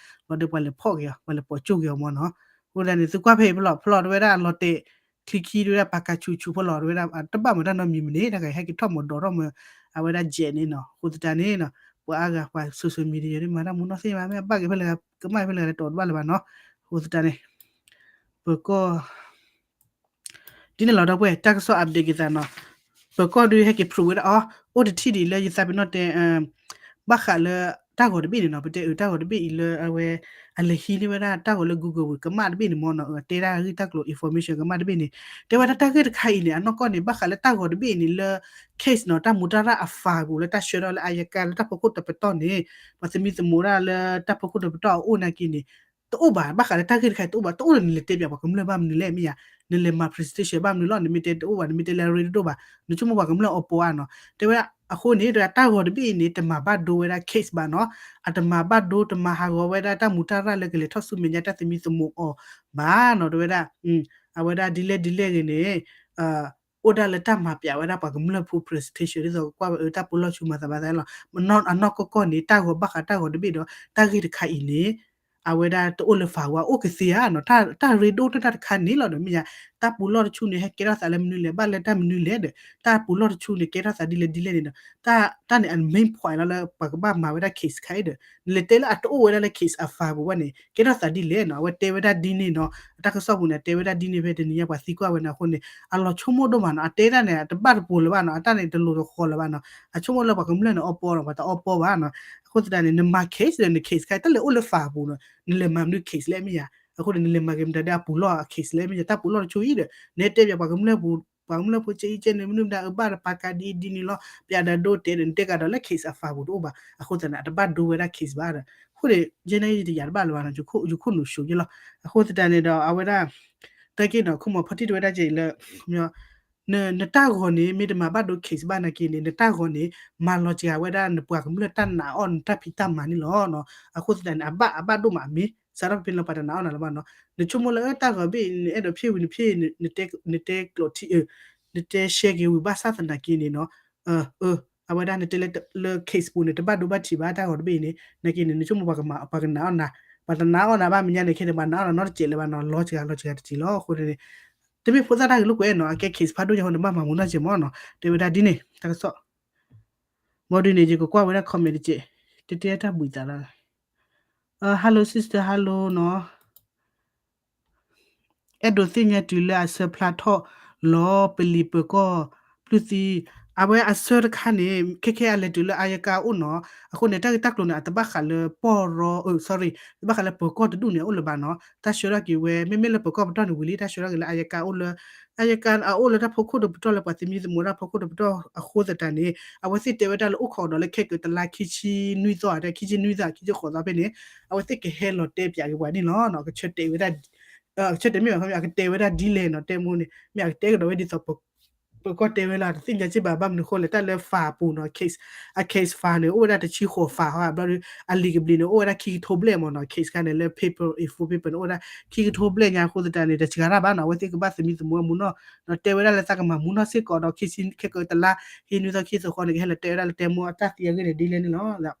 ၤဒီးပှၤလဲၤဖီၣ်က့ၤအီၤ ပှၤလဲၤပိာ်ကၠိက့ၤအီၤမ့ၢ်နီၤ, အဃိသတးန့ၣ် သုကွၢ်ဖဲအံၤဖဲလီၤ ဖဲလီၤတဲဝဲဒၣ်လီၤတဲာ် ချံခံတဲဝဲဒၣ် ပာ်ကၤဆူးဆူးဖဲလီၤတဲဝဲဒၣ် တဘၣ်မ့ၢ်တၢ်နီတမံၤမ့ၢ်န့ၣ် တၢ်ဂၤဟဲက့ၤထီၣ်မ့ၢ်ဒိးထီၣ်မ့ၢ် အဝဲဒၣ်ယဲၢ်န့ၣ်နီၤ, အဃိသတးန့ၣ်နီၤ ပှၤအါဂၤပှၤ social media ဒ်မၤတၢ်မူနီၢ်သ့ၣ်မး မ့ၢ်အဘၣ်က့ၤဖဲလဲၣ် ကမၣ်က့ၤဖဲလဲၣ်တအိၣ်တဘၣ်လၢၤဘၣ်နီၤ, အဃိသတးန့ၣ် ပၢၤကီၢ် ဒ်န့ၣ်လီၤ ဒီပုၢ်ဝဲၢ် တၢ်ကစီၣ် update က့ၤသးနီၤ, ပၢၤကီၢ်ဒုးဟဲက့ၤ prove ဝဲဒၣ်အီၤ အိၣ်တထံၣ်ဒံးလၢယသးပ့ၤနီၣ်တဲ ဘၣ်ဃးလၢ တၢ်ဂီၤတဘ့ၣ်န့ၣ်နီၤ, ပတဲအၢ တၢ်ဂီၤတဘ့ၣ်အံၤလၢအဝဲ အလဲၤဟံးန့ၢ်ဝဲဒၣ်တၢ်ဂီၤလၢ Google ဝံၤ ကမၣ်တဘ့ၣ်န့ၣ်မ့ၢ်နီၤ, တဲဒၣ်ဂ့ၢ်တၢ်ကျိၤ information ကမၣ်တဘ့ၣ်န့ၣ်, တဲဝဲဒၣ်တၢ်ဂ့ၢ်တခါအံၤန့ၣ် အနီၢ်ကီၢ်န့ၣ် ဘၣ်ဃးလၢတၢ်ဂီၤတဘ့ၣ်အံၤန့ၣ်လၢ case နီၤ, တၢ်မူးတၢ်ရၢ်အ file ပူၤလၢတၢ်ဆှၢထီၣ်လၢအယကါလၢတၢ်ဖီခိၣ်တပတီၢ်န့ၣ် ပှၤသမံသမိးဒၣ်လၢတၢ်ဖီခိၣ်တပတီၢ်အအိၣ်နာ်က့န့ၣ် တအိၣ်ဘၣ်, ဘၣ်ဃးလၢတၢ်ဂ့ၢ်တခါအံၤတအိၣ်ဘၣ်, တအိၣ်ဒီးနလဲၤတဲပၠးပှၤကမျၢၢ်ဘၣ်မနုၤလဲၣ်မ့ၢ်ဧါ, နလဲၤမၤ presentation ဘၣ်မနုၤလဲၣ်, နမ့ၢ်တဲတအိၣ်ဘၣ် နမ့ၢ်တဲလၢအရ့ဒိၣ်ဘၣ်, နဆိကမိၣ်ပှၤကမျၢၢ်အီပီဧါနီၤ, တဲဝဲဒၣ်အဃိန့ၣ် တဲဝဲဒၣ်တၢ်ဂီၤတဘ့ၣ်အံၤန့ၣ် တမၤဘၣ်ဒိဝဲဒၣ် case ဘၣ်နီၤ, အတမၤဘၣ်ဒိ တမၤဟးဂီၤဝဲဒၣ်တၢ်မူးတၢ်ရၢ်လၢကလဲၤထီၣ်ဆူမဲာ်ညါတၢ်သမံသမိးအီၤဘၣ်နီၤ, တဲဝဲဒၣ် အဝဲဒၣ်ဒ်လဲၣ်ဒ်လဲၣ်ဂ့ၤန့ၣ် အိၣ်ဒၣ်လၢတၢ်မၤပၠးဝဲဒၣ်ပှၤကမျၢၢ်ဖိ presentation ဒ်သိးကကွၢ်ဝဲအၢ တၢ်ပူၤလီၢ်ဆူၣ်မၤသးဘၣ်သးလီၤ, အနီၢ်ကီၢ်ကီၢ်န့ၣ် တၢ်ဂီၤဘၣ်ဃးတၢ်ဂီၤတဘ့ၣ်ဒီး တၢ်ဂ့ၢ်တခါအံၤန့ၣ် အဝဲဒၣ်တအိၣ်လၢ firewall အိၣ်ကသ့ဧါနီၤ, တၢ်ရ့ဒိၣ်တၢ်တခါန့ၣ်လီၤဒီး မ့ၢ်ယါ, တၢ်ပူၤလီၢ်တဆူန့ၣ် ဟဲကဲထီၣ်သးလၢမနုၤလဲၣ်, ဘၣ်လၢတၢ်မနုၤလဲၣ်ဒီး တၢ်ပူၤလီၢ်တဆူန့ၣ် ကဲထီၣ်သးဒ်လဲၣ်ဒ်လဲၣ်န့ၣ်ဒီး တၢ်န့ၣ် အ main point လီၤလၢပှၤကဘၣ်မၤဝဲဒၣ် case ခါအံၤဒီး နလဲၤတဲလၢအတအိၣ်ဝဲဒၣ်လၢ case အ firewall ဘၣ်န့ၣ် ကဲထီၣ်သးဒ်လဲၣ်နီၤ, အဝဲတဲဝဲဒၣ်ဒ်န့ၣ်နီၤ, အတၢ်ကစီၣ်ပူၤန့ၣ် အတဲဝဲဒၣ်ဒ်န့ၣ် ဖဲတနံၤညါပှၤသံကွၢ်ဝဲန့ၣ်အဃိန့ၣ် အလီၤဆိကမိၣ်ဒိၣ်မးနီၤ, အတဲဒၣ်န့ၣ် အတဘၣ်တပိၤလၢၤဘၣ်နီၤ, အတၢ်န့ၣ်တလိၤတဃီၤလၢၤဘၣ်နီၤ, အဆိကမိၣ်လၢပှၤကမျၢၢ်န့ၣ်အီပီနီၤ, ပှၤတအီပီဘၣ်နီၤ, အဃိသတးန့ၣ် နမၤ case ဒီးန case ခါအံၤ တၢ်လဲၤအိၣ်လၢ firewall ပူၤနီၤ, နလဲၤမၤမနုၤ case လဲၣ်မ့ၢ်ယါ, အဃိန့ၣ် နလဲၤမၤက့ၤမတၤဒ်အပူၤလီၢ် case လဲၣ်မ့ၢ်ယါ, တၢ်ပူၤလီၢ်တဆူအံၤဒီး နဟဲတဲပၠးပှၤကမျၢၢ်ပူၤ ပှၤကမျၢၢ်ဖိကဲအံၤကဲန့ၣ် မနုၤမတၤအဘၣ်တပာ်ကၤဒ်အံၤဒ်န့ၣ်လီၤ, ပၠးဒီးဒိတဲဒီး နတဲကဒီးလၢ case အ firewall တအိၣ်ဘၣ်, အဃိသတးန့ၣ် အတဘၣ်ဒိဝဲဒၣ် case ဘၣ်ဒီး အဃိန့ၣ် ယဲန့ၣ်ယတယာ်တဘၣ်လၢၤဘၣ်နီၤ, ယခိၣ်နူာ်ဆိးယဲလီၤ, အဃိသတးန့ၣ်ဒီး အဝဲဒၣ် တၢ်က့ၤနီၤ ခိၣ်မီၤဖီၣ်ထံၣ်တဝဲဒၣ်က့ၤလၢ နတၢ်ဂီၤန့ၣ် မ့ၢ်တမၤဘၣ်ဒိ case ဘၣ်နာ်က့န့ၣ် နတၢ်ဂီၤန့ၣ် မၤလီၤစှၤဝဲဒၣ်နပှၤကမျၢၢ်တၢ်နာ်အီၣ်နတၢ်ဖံးတၢ်မၤန့ၣ်လီၤ. အဃိသတးန့ၣ် အဘၣ် အဘၣ်ဒိၣ်မးအမ့ၢ် စးထီၣ်ဖဲလၢပှၤတနာ်အီၣ်နၤလၢၤဘၣ်နီၤ. နဆိကမိၣ်လၢတၢ်ဂီၤဘ့ၣ် နအဲၣ်ဒိးဖ့ၣ်ဝံၤနဖ့ၣ် နတဲကျိးထံ နတဲရှဲက့ၤဝံၤဘၣ်ဆၣ်သနာ်က့န့ၣ်နီၤ အဝဲဒၣ်နတဲလၢ case ပူၤန့ၣ် တဘၣ်ဒိဘၣ်ထံးဘၣ်တၢ်ဂီၤတဘ့ၣ်အံၤန့ၣ် နာ်က့န့ၣ် နဆိကမိၣ်ပှၤကမၤ ပှၤကနာ်အီၣ်နၤ ပှၤတနာ်အီၣ်နၤဘၣ်မဲာ်ညါန့ၣ် ခဲန့ၣ် ပှၤနာ်အီၣ်နၤနီတစဲးလၢၤဘၣ်နီၤ လီၤစှၤလီၤစှၤတစဲးလီၤ. အဃိန့ၣ် တမ့ၢ်ဖိသၣ်တၢ်ဂ့ၤလိာ်ကွဲနီၤ အကဲ case ဖးဒိၣ်ညါဃိန့ၣ် ဘၣ်မၤမူနီၢ်စဲးမ့ၢ်နီၤ တဲဝဲဒၣ်ဒ်န့ၣ် တၢ်ကစီၣ် ဘၣ်ဒ်န့ၣ် ယကကွၢ်ဝဲဒၣ် comment တစဲး တတဲတၢ်ဘှံးသးလီၤ Hello sister hello နီၤ အဲၣ်ဒိးသ့ၣ်ညါတုၤလၢအဆၢဖျါထီၣ်လီၤ ပလံၤပၢၤကီၢ်ပျုၢ်သံ အဝဲအဆၢတခါန့ၣ် ခဲခဲအလဲၤတုၤလၢအယကအိၣ်နီၤ အဃိန့ၣ် တၢ်ဂ့ၢ်တၢ်ကျိၤန့ၣ် အတဘၣ်ဃးလၢပီၢ်ရီ အ sorry တဘၣ်ဃးလၢပၢၤကီၢ်တဒူၣ်န့ၣ် အအိၣ်လၢၤဘၣ်နီၤ တၢ်ဆှၢထီၣ်က့ၤဝဲ မ့မ့ၢ်လၢပၢၤကီၢ်ပတီၢ်န့ၣ်ဝံၤလံ တၢ်ဆှၢထီၣ်က့ၤလၢအယကအိၣ်လၢ အယကအအိၣ်လၢတၢ်ဖီခိၣ်တပတီၢ်လၢပှၤသမံသမိးတၢ်ဖီခိၣ်တပတီၢ်အဃိသတးန့ၣ် အဝဲသ့ၣ်တဲဝဲဒၣ်လၢအိၣ်ခိးကဒီးလၢခဲကတလါခံဆံနွံသီ အတၢ်ခံဆံနွံသီ ခံဆံဃိးသီဖဲန့ၣ် အဝဲသ့ၣ်ကဟဲလီၤတဲပၠးက့ၤပှၤန့ၣ်လီၤ ကဆၢတဲာ်ဝဲဒၣ် ကဆၢတဲာ်မ့ၢ်ဘၣ်ခီ အကတဲဝဲဒၣ်ဒ်လဲၣ်နီၤ တဲမိၢ်န့ၣ် မ့ၢ်အကတဲကဒီးဝဲဒ်သိး ပၢၤကီၢ်တဲဝဲလီၤ တသ့ၣ်ညါစ့ၢ်ဘၣ် ဘၣ်မနုၤဃိလဲၣ် တၢ်လၢ file ပူၤနီၤ case အ case file န့ၣ် အိၣ်ဝဲဒၣ်တဆံဃိး file ဟီ ဘျီဒီး အလံာ်ကဘျံးန့ၣ် အိၣ်ဝဲဒၣ်ခံကထိဘျဲၣ်မ့ၢ်နီၤ case ခါန့ၣ်လၢ paper A four paper န့ၣ် အိၣ်ဝဲဒၣ်ခံကထိဘျဲၣ်ညါအဃိသတးန့ၣ် တစှၤတၢ်ဘၣ်နီၤ အဝဲသ့ၣ်ကဘၣ်သမံသမိးအမူနီၤ ဒီးတဲဝဲဒၣ်လၢသးကမၤမူနီၢ်စ့ၢ်ကီးဒီး ခံဆံ ခဲကတလါ ခံနွံသီခံဆံဃိးန့ၣ် ကဟဲလီၤတဲဝဲဒၣ်လၢတဲမိၢ်အတၢ်သံအဂ့ၢ်န့ၣ်ဒ်လဲၣ်န့ၣ်လီၤ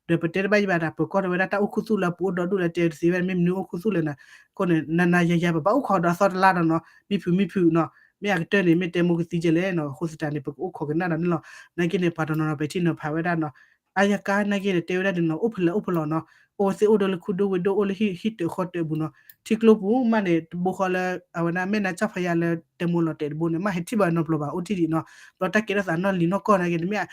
ဒီးပတဲတဘၣ်ယဘၣ်တၢ် ပၢၤကီၢ်တဝဲဒၣ်တၢ်အိၣ်ခူသူၣ်လၢအပူၤအိၣ်ဒီဒူၣ်လၢတဲတသ့ဝဲ မ့ၢ်မနုၤအိၣ်ခူသူၣ်လဲၣ်န့ၣ် အဃိန့ၣ် နၤနၤယၤယၤ ပဘၣ်အိၣ်ခိးဒီးအသီတလါဒီးနီၤ မံဖုးမံဖုးနီၤ မ့ၢ်အကတၢၢ်န့ၣ် မ့ၢ်တဲမိၢ်ကသံကဲလဲၣ်နီၤ အဃိသတးန့ၣ် ပကအိၣ်ခိးကနၣ်ဒီးန့ၣ်လီၤ နာ်က့န့ၣ် ပှၤတနီၤနီၤ ပဲာ်ထံနီၤဖးဝဲဒၣ်နီၤ အါယကါနာ်က့န့ၣ် တဲဝဲဒၣ်ဒ်နီၤ အိၣ်ဖဲလဲၣ်အိၣ်ဖဲလဲၣ်နီၤ အိၣ်ဝဲသ့ၣ်အိၣ်ဒီးလၢခူဒိၣ်ဝ့ၢ်ဒိၣ် အိၣ်လၢဟံၣ်တၢးဃီတၢးပူၤနီၤ ထံကျိပူၤမးန့ၣ် တဘိဃီလၢ အဝဲဒၣ်မဲၢ်နါကၠီၣ်ဖးယါလၢတဲမိၢ်လီၤတဲာ်တဘိန့ၣ် မ့ၢ်ဟဲထံၣ်ဘၣ်နီတဘျီဘၣ် အိၣ်ထံၣ်ဒံးနီၤ ဘျီတၢ်ကဲထီၣ်သးနီၢ်လံၤနီၢ်ကီၢ်နာ်က့န့ၣ် မ့ၢ်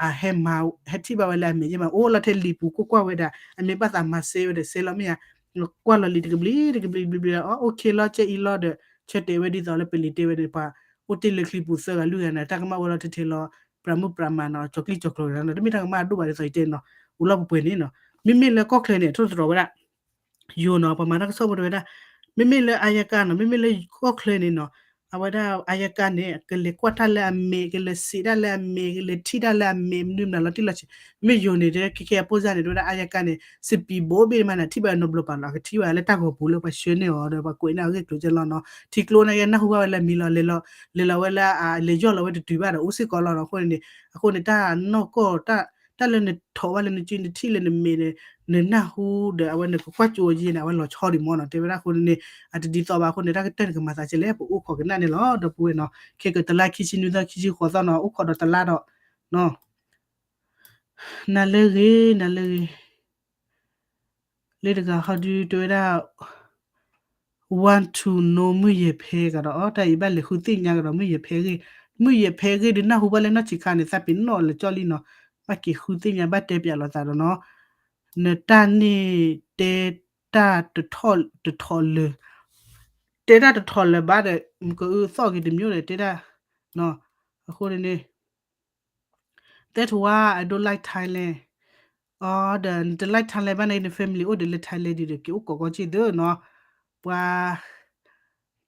အဟဲမၤ ဟဲထံၣ်ဘၣ်ဝဲလၢအမဲာ်ယဲမး အိၣ်လီၤထဲလံာ်ပူၤကွၢ်ကွၢ်ဝဲဒၣ် အမ့ၢ်ဘၣ်သးမၤစဲဝဲဒီးစဲလီၤမ့ၢ်ဧါ ကွၢ်လီၤလံာ်တကဘျံးတကဘျံးတကဘျံးဒီး အိၣ်ခ့လီၤကဲအံၤလီၤဒီး ဆၢတဲာ်ဝဲဒ်သိးလၢပလံာ်တဲဝဲန့ၣ် ပှၤအိၣ်တ့ၢ်လၢချံပူၤသၢဂၤလွံၢ်ဂၤန့ၣ် တၢ်ကမၣ်ဝဲလီၤထဲထဲလီၤ ပြးမုၣ်ပြးမးနီၤ ကၠီၤကျံၣ်ကၠီၤကျိၤန့ၣ် တမ့ၢ်တၢ်ကမၣ်အဒိၣ်ဘၣ်ဒ်သိးယတဲနီၤ အိၣ်လီၤပှဲၤပှဲၤန့ၣ်နီၤ မ့မ့ၢ်လၢကီၢ်ချၢန့ၣ် ထိၣ်သတြီၤဝဲဒၣ် ယိၤနီၤ ပှၤမၤတၢ်ကစီၣ်ဖိတဲဝဲဒၣ် မ့မ့ၢ်လၢအါယကါနီၤ မ့မ့ၢ်လၢကီၢ်ချၢန့ၣ်နီၤ အဝဲဒၣ်အါယကါန့ၣ် ကလဲၤကွၢ်တၢ်လၢအမဲာ် ကလဲၤစံးတၢ်လၢအမဲာ် ကလဲၤထံၣ်တၢ်လၢအမဲာ် မနုၤမနုၤလီၤတံၢ်လီၤဆဲး မ့ၢ်ယိၤန့ၣ် တဲခဲခဲအဖိစၢ်န့ၣ် တဲဝဲဒၣ်အါယကါန့ၣ် စပံးဘိဘ့ၣ်မးန့ၣ် ထံၣ်ဘၣ်နီတဘျီဘၣ်လီၤ အကထံၣ်ဘၣ်လၢတၢ်ဂီၤပူၤလၢပှၤဆှၢန့ၢ်အီၤဒီး ပှၤကွဲးန့ၢ်အဂ့ၢ်ကျိၤကဲလီၤနီၤ ထံကျိန့ၣ်က့ နၢ်ဟူဘၣ်ဝဲလၢအမံၤလီၤ လဲၤလီၤဝဲလၢ လဲၤယီၢ်လီၤဝဲတတုၤဘၣ်ဒီး အိၣ်စ့ၢ်ကီးလီၤနီၤ အဃိန့ၣ်န့ၣ် အဃိန့ၣ် တၢ်နီၢ်ကီၢ် တၢ်လၢနထိးဘၣ်လၢနစု နထံၣ်လၢနမဲာ်န့ၣ် နနၢ်ဟူဒီး အဝဲနကကွၢ်ကၠိအယံၤန့ၣ် အဝဲလီၤဆီဒံးမ့ၢ်နီၤ တဲဝဲဒၣ်အဃိန့ၣ်န့ၣ် အတဒ်သိးဘၣ်အဃိန့ၣ် တၢ်ကတၢၢ်န့ၣ်ကမၤသးကဲလဲၣ် ပအိၣ်ခိးကနၣ်န့ၣ်လီၤ ဒီပုၢ်ဝဲၢ်နီၤ ခဲကတလါခံဆံနွံသီ ခံဆံဃိးသီနီၤ အိၣ်ခိးဒီးတလါဒီး နၤလၢဂ့ၤ နၤလၢဂ့ၤ လၢတဂၤဟီဒုးတဲဝဲဒၣ် want to know မုၢ်ယဲၢ်ဖဲကဒီး တၢ်အံၤဘၣ်လဲၤဃုသ့ၣ်ညါကဒီး မုၢ်ယဲၢ်ဖဲဂ့ၢ် မုၢ်ယဲၢ်ဖဲဂ့ၢ်ဒုးနၢ်ဟူဘၣ်လၢနီၢ်ဆံးခါန့ၣ် သးပ့ၤနီၣ်လၢကၠီလံနီၤ ဘၣ်က့ၤဃုသ့ၣ်ညါ ဘၣ်တဲပၠးလိာ်သးဒီးနီၤ နတၢ်န့ၣ်တဲတၢ်တထီၣ်တထီၣ်လၢာ် တဲတၢ်တထီၣ်လၢာ်ဘၣ်ဒီး ကအုသီၣ်က့ၤတမျိုးဒီး တဲတၢ် အဃိန့ၣ်န့ၣ် That's why I don't like Thailand အီၤဒီး နတ like Thailand ဘၣ်န့ၣ် န family အိၣ်ဒီးလၢ Thailand ဒ်ဒီး က့ၤအိၣ်ကိးကီၢ်စ့ၢ်သ့နီၤ ပှၤ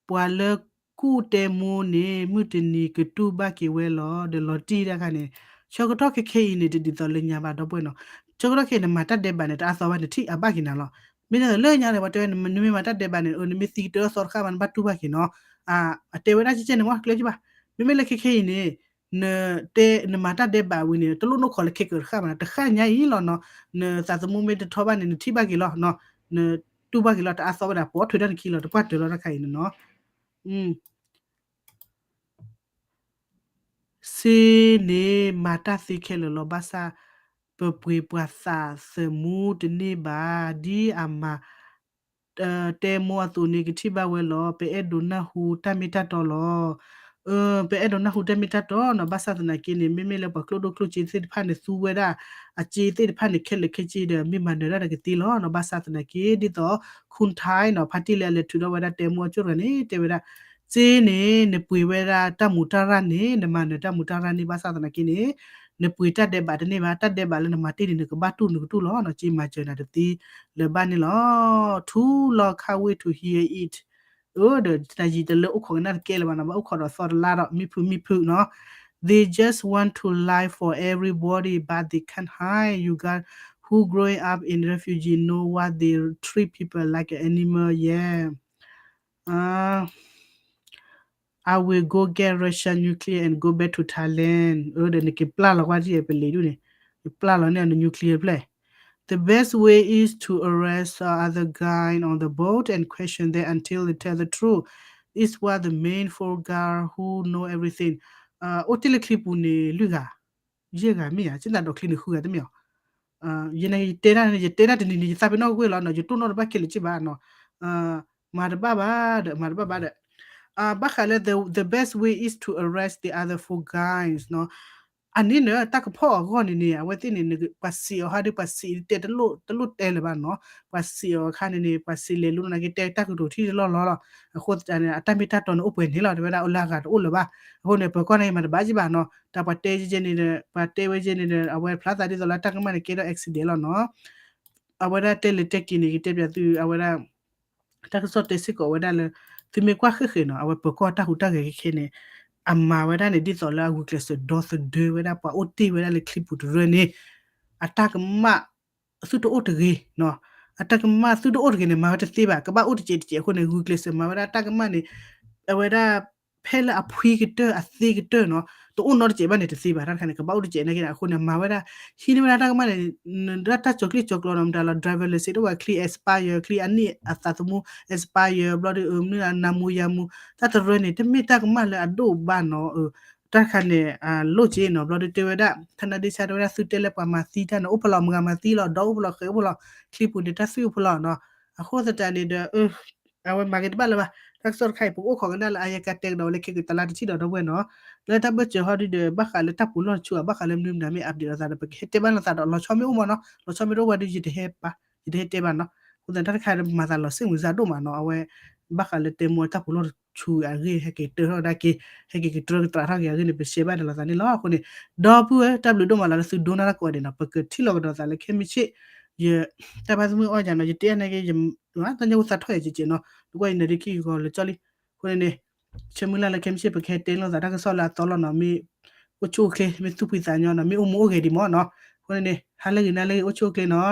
ပှၤလၢကူၣ်တဲမိၢ်န့ၣ် မုၢ်တနံၤကတူၢ်ဘၣ်က့ၤဝဲလီၤ ဒီးလီၤတံၢ်တၢ်ခါန့ၣ် ဆၢကတီၢ်ခဲခဲအံၤန့ၣ် တဒ်သိးလၢညါဘၣ်ဒီပုၢ်ဝဲၢ်နီၤ ဆၢကတီၢ်ခဲအံၤ နမၤတၢ်ဒဲးဘးန့ၣ် တအါသီဘၣ် နထံၣ်အဘၣ်က့ၤနၤလီၤ မ့ၢ်လၢညါန့ၣ် ပှၤတဲဝဲ နမ့ၢ်မၤတၢ်ဒဲးဘးန့ၣ် နမ့ၢ်သံကတၢၢ်သီတဃၣ်မး နဘၣ်တူၢ်ဘၣ်က့ၤနီၤ အတဲဝဲဒၣ်ကဲကဲန့ၣ် မ့ၢ်ကျဲကဘၣ် မ့မ့ၢ်လၢခဲခဲအံၤန့ၣ် နတဲ နမၤတၢ်ဒဲးဘးဝံၤန့ၣ် တလိၣ်နီၢ်ခိးလၢခဲကတခါမး တဃၣ်ညါအံၤလီၤနီၤ နသးသမူမ့ၢ်တထီဘၣ်န့ၣ် နထံၣ်ဘၣ်က့ၤလီၤနီၤ နတူၢ်ဘၣ်က့ၤလီၤတအါသီဝဲဒၣ် ပိာ်ထွဲတၢ်နခံလီၤ တပှၢ်တၢၢ်လီၤတၢ်ခါအံၤန့ၣ်နီၤ. စ့န့ၣ်မၤတၢ်သ့ခဲလၢာ်လီၤ. ဘၣ်ဆၣ် ပပှ့ၤပှၤသးသမူတန့ၢ်ဘၣ် ဒ်အမၤ တဲမိၢ်အသိးန့ၣ် ကထံၣ်ဘၣ်ဝဲလီၤ. ပအဲၣ်ဒိးနၢ်ဟူတၢ်မ့ၢ်တၢ်တီလီၤ. ပအဲၣ်ဒိးနၢ်ဟူတၢ်မ့ၢ်တၢ်တီနီၤ. ဘၣ်ဆၣ်သနာ်က့န့ၣ် မ့မ့ၢ်လၢပှၤကျိၣ်ဒိၣ်ကျိၣ်စ့သ့ၣ်တဖၣ်န့ၣ် သူဝဲဒၣ်အစ့သ့ၣ်တဖၣ်န့ၣ် ခဲလၢာ်ခဲဆ့ဒီး မ့ၢ်မၤနၢၤတၢ်ဒီးကသ့လီၤနီၤ. ဘၣ်ဆၣ်သနာ်က့ ဒ်သိး Khun Thai နီၤ ဖါတံၢ်လၢအလဲၤထုးထီၣ်ဝဲဒၣ်တဲမိၢ်အကၠိၣ်တဂၤန့ၣ် တဲဝဲဒၣ် စ့န့ၣ် နပှ့ၤဝဲဒၣ်တၢ်မူးတၢ်ရၢ်န့ၣ် နမၤနၢၤတၢ်မူးတၢ်ရၢ်န့ၣ် ဘၣ်ဆၣ်သနာ်က့န့ၣ် နပှ့ၤတၢ်ဒဲးဘးတန့ၢ်ဘၣ်, တၢ်ဒဲးဘးလၢနမၤတ့ၢ်န့ၣ် နကဘၣ်တူၢ်နကတူၢ်လီၤနီၤ. စ့မၤစၢၤနၤတသ့လၢၤဘၣ်န့ၣ်လီၤ. Too long, can't wait to hear it. အၢ ဒီး တၢ်ယံာ်တလၢအိၣ်ခိးကနၣ်တကဲလၢၤဘၣ်နီၤ, ဘၣ်အိၣ်ခိးဒီးသီတလါဒီး မံဖုးမံဖုးနီၤ. They just want to lie for everybody, but they can't hide. You guys who growing up in refugee know what they treat people like animal, yeah. I will go get Russia nuclear and go back to Thailand. အၢ ဒီးနက့ၤပျၢ်လီၤကွၢ်ထံၣ်ပလံၤဒူၣ်န့ၣ်, က့ၤပျၢ်လီၤန့ၢ်န nuclear ဖျဲၣ်. The best way is to arrest the other guy on the boat and question them until they tell the truth. Is what the main four guy who know everything. အိၣ်တ့ၢ်လၢချံပူၤန့ၣ် လွံၢ်ဂၤ, ယဲၢ်ဂၤမ့ၢ်ဧါ, စ့ၢ်သးဒီးချံန့ၣ်ဃုဂၤတမ့ၢ်ဧါ. ယဲန့ၣ် ယတဲဒၣ်န့ၣ် ယတဲဒၣ်တနံၤန့ၣ် ယသးပ့ၤနီၣ်ကွံာ်လီၤနီၤ, ယတိၢ်နီၣ်တဘၣ်ခဲလၢာ်က့ဘၣ်နီၤ. မၤတဘၣ်ဘၣ်ဒီး မၤတဘၣ်ဘၣ်ဒီး ဘၣ်ဃးလၢ the, the best way is to arrest the other four guys နီၤ. အန့ၣ်န့ၣ် တၢ်ကဖီၣ်အဂီၢ်န့ၣ်န့ၣ် အဝဲသ့ၣ်န့ၣ် ပှၤစံးအီၤဟးဒီး ပှၤစံးတဲတလိၣ်တဲလၢၤဘၣ်နီၤ. ပှၤစံးအီၤအခါန့ၣ်န့ၣ် ပှၤစံးလဲၤလိၤနာ်က့ တဲတၢ်ကတိၤထံၣ်လီၢ်လီၢ်လီၤ. အဃိသတးန့ၣ် အတၢ်မ့ၢ်တၢ်တီန့ၣ်အိၣ်ပှဲၤန့ၣ်လီၤ တဲဝဲဒၣ် အလၢအဂၤတအိၣ်လၢၤဘၣ်. အဃိန့ၣ် ပၢၤကီၢ်န့ၣ် မၤတဘၣ်က့ဘၣ်နီၤ. တၢ်ပှၤတဲယဲန့ၣ်ဒီး ပှၤတဲဝဲယဲန့ၣ်ဒီး အဝဲဖျါသးဒ်သိးလၢတၢ်ကမၣ်န့ၣ် ကဲထီၣ် accident လီၤနီၤ. အဝဲဒၣ်တဲလၢတဲက့ၤန့ၣ် ယတဲပၠးသု အဝဲဒၣ် တၢ်ကစီၣ်တဲစ့ၢ်ကီးဝဲဒၣ်လၢ သုမ့ၢ်ကွၢ်ဃ့ၢ်ဃ့ၢ်နီၤ အဝဲပၢၤကီၢ်တၢ်ဟူးတၢ်ဂဲၤခဲခဲန့ၣ် အမၤဝဲဒၣ်န့ၣ် ဒ်သိးလၢအဂုာ်ကျဲးစၢးဒီသဒၢဝဲဒၣ်ပှၤအိၣ်တ့ၢ်ဝဲဒၣ်လၢချံပူၤတရၢန့ၣ် အတၢ်ကမၣ် သုတအိၣ်တဂ့ၤနီၤ. အတၢ်ကမၣ်သုတအိၣ်တဂ့ၤန့ၣ် မၤဝဲတသ့ဘၣ်, ကဘၣ်အိၣ်တစဲးတစဲးအဃိန့ၣ် ဂုာ်ကျဲးစၢးမၤဝဲဒၣ်တၢ်ကမၣ်န့ၣ် အဝဲဒၣ် ဖဲလၢအဖှံကတၢၢ်အသ့ကတၢၢ်နီၤ တအိၣ်နီတစဲးဘၣ်န့ၣ်တသ့ဘၣ်. တၢ်တခါန့ၣ် ကဘၣ်အိၣ်တစဲးနာ်က့န့ၣ် အဃိန့ၣ် မၤဝဲဒၣ် ဟံးန့ၢ်ဝဲဒၣ်တၢ်ကမၣ်န့ၣ် ဒၣ်တၢ်ကၠီၤကျံၣ်ကၠီၤကျီနီၤ မတၤလီၤ driver license တအိၣ်ဘၣ် ချံ expire ချံအနံၣ်အသးသမူ expire ဘျီဒီး မနုၤနမူယမူ တၢ်တရၢန့ၣ် တမ့ၢ်တၢ်ကမၣ်လၢအဒိၣ်ဘၣ်နီၤ. တၢ်တခါန့ၣ် လိၣ်က့နီၤ ဘျီဒီးတဲဝဲဒၣ် ထနၢ်ဒ့ဆါ တဲဝဲဒၣ် သုတဲလၢပှၤမၤသံတၢ်န့ၣ် အိၣ်ဖဲလီၤ မုၢ်ဂၤမၤသံလီၤ ဒီးအိၣ်ဖဲလီၤ ဃဲၤအိၣ်ဖဲလီၤ ချံပူၤန့ၣ် တၢ်သွံၣ်အိၣ်ဖဲလီၤနီၤ. အဃိသတးန့ၣ်ဒီး အဝဲမၤက့ၤတဘၣ်လၢၤဘၣ်. တၢ်ကစီၣ်တခါအံၤ ပကအိၣ်ခိးကနၣ်လၢအယကၤတဲကဒီးလၢခဲကတလါတထံၣ်ဒီး ဒီပုၢ်ဝဲၢ်နီၤ. လၢတၢ်ဘၢၣ်စၢၤဟီဒုဒီး ဘၣ်ဃးလၢတၢ်ပူၤလီၢ်တဆူ ဘၣ်ဃးလၢမနုၤမတၤမ့ၢ် update လိာ်သးဒီး ပကဟဲတဲဘၣ်လိာ်သးဒီး လီၤဆီမ့ၢ်အိၣ်မးနီၤ လီၤဆီမ့ၢ်တအိၣ်ဝဲဒီး ယတဟဲပာ် ယတဟဲတဲဘၣ်နီၤ. အဃိသတးတၢ်တခါဒီး ပမၤသးလီၤစ့ၣ်မုာ်စ့ၢ်ဒိၣ်မးနီၤ အဝဲ ဘၣ်ဃးလၢတဲမိၢ်တၢ်ပူၤလီၢ်တဆူအဂ့ၢ် ဟဲက့ၤတၢထီၣ်ကဒါက့ၤ ဟဲက့ၤကတြၢကတြးထီၣ်က့ၤအဂ့ၢ်န့ၣ် ပရှဲဘၣ်ဒီးလိာ်သးန့ၣ်လီၤ. အဃိန့ၣ် ဒီပုၢ်ဝဲၢ် တၢ်ဘျုးဒိၣ်မးလၢသုဒိကနၣ်တၢ်ကိးဂၤဒဲးနီၤ ပကထံၣ်လိာ်ကဒီးသးလၢခဲမုၢ်ဆ့ၣ် ယ တၢ်ဘါသ့ၣ်မုၢ်အီၣ်ယၤနီၤ ယတဲအါန့ၢ်က့ၤ ယ တၢ်ညါဝဲသးထီၣ်ယၤကဲးကဲးနီၤ နကွၢ်ယနၢၤဒ့ခံဂီၤလၢာ်ကၠီလံ. အဃိန့ၣ်န့ၣ် ဆၢမုၢ်လၢ်လၢခဲမုၢ်ဆ့ၣ် ပကဟဲတဲလိာ်သးတၢ်ကစီၣ်လၢအသီလီၤနီၤ မ့ၢ်အိၣ်ဆူၣ်အိၣ်ချ့ မ့ၢ်သူၣ်ဖှံသးညီနီၤ မ့ၢ်အိၣ်မူအိၣ်ဂဲၤဒံးမးနီၤ. အဃိန့ၣ်န့ၣ် ဟါလၢဂ့ၤနၤလၢဂ့ၤ အိၣ်ဆူၣ်အိၣ်ချ့နီၤ.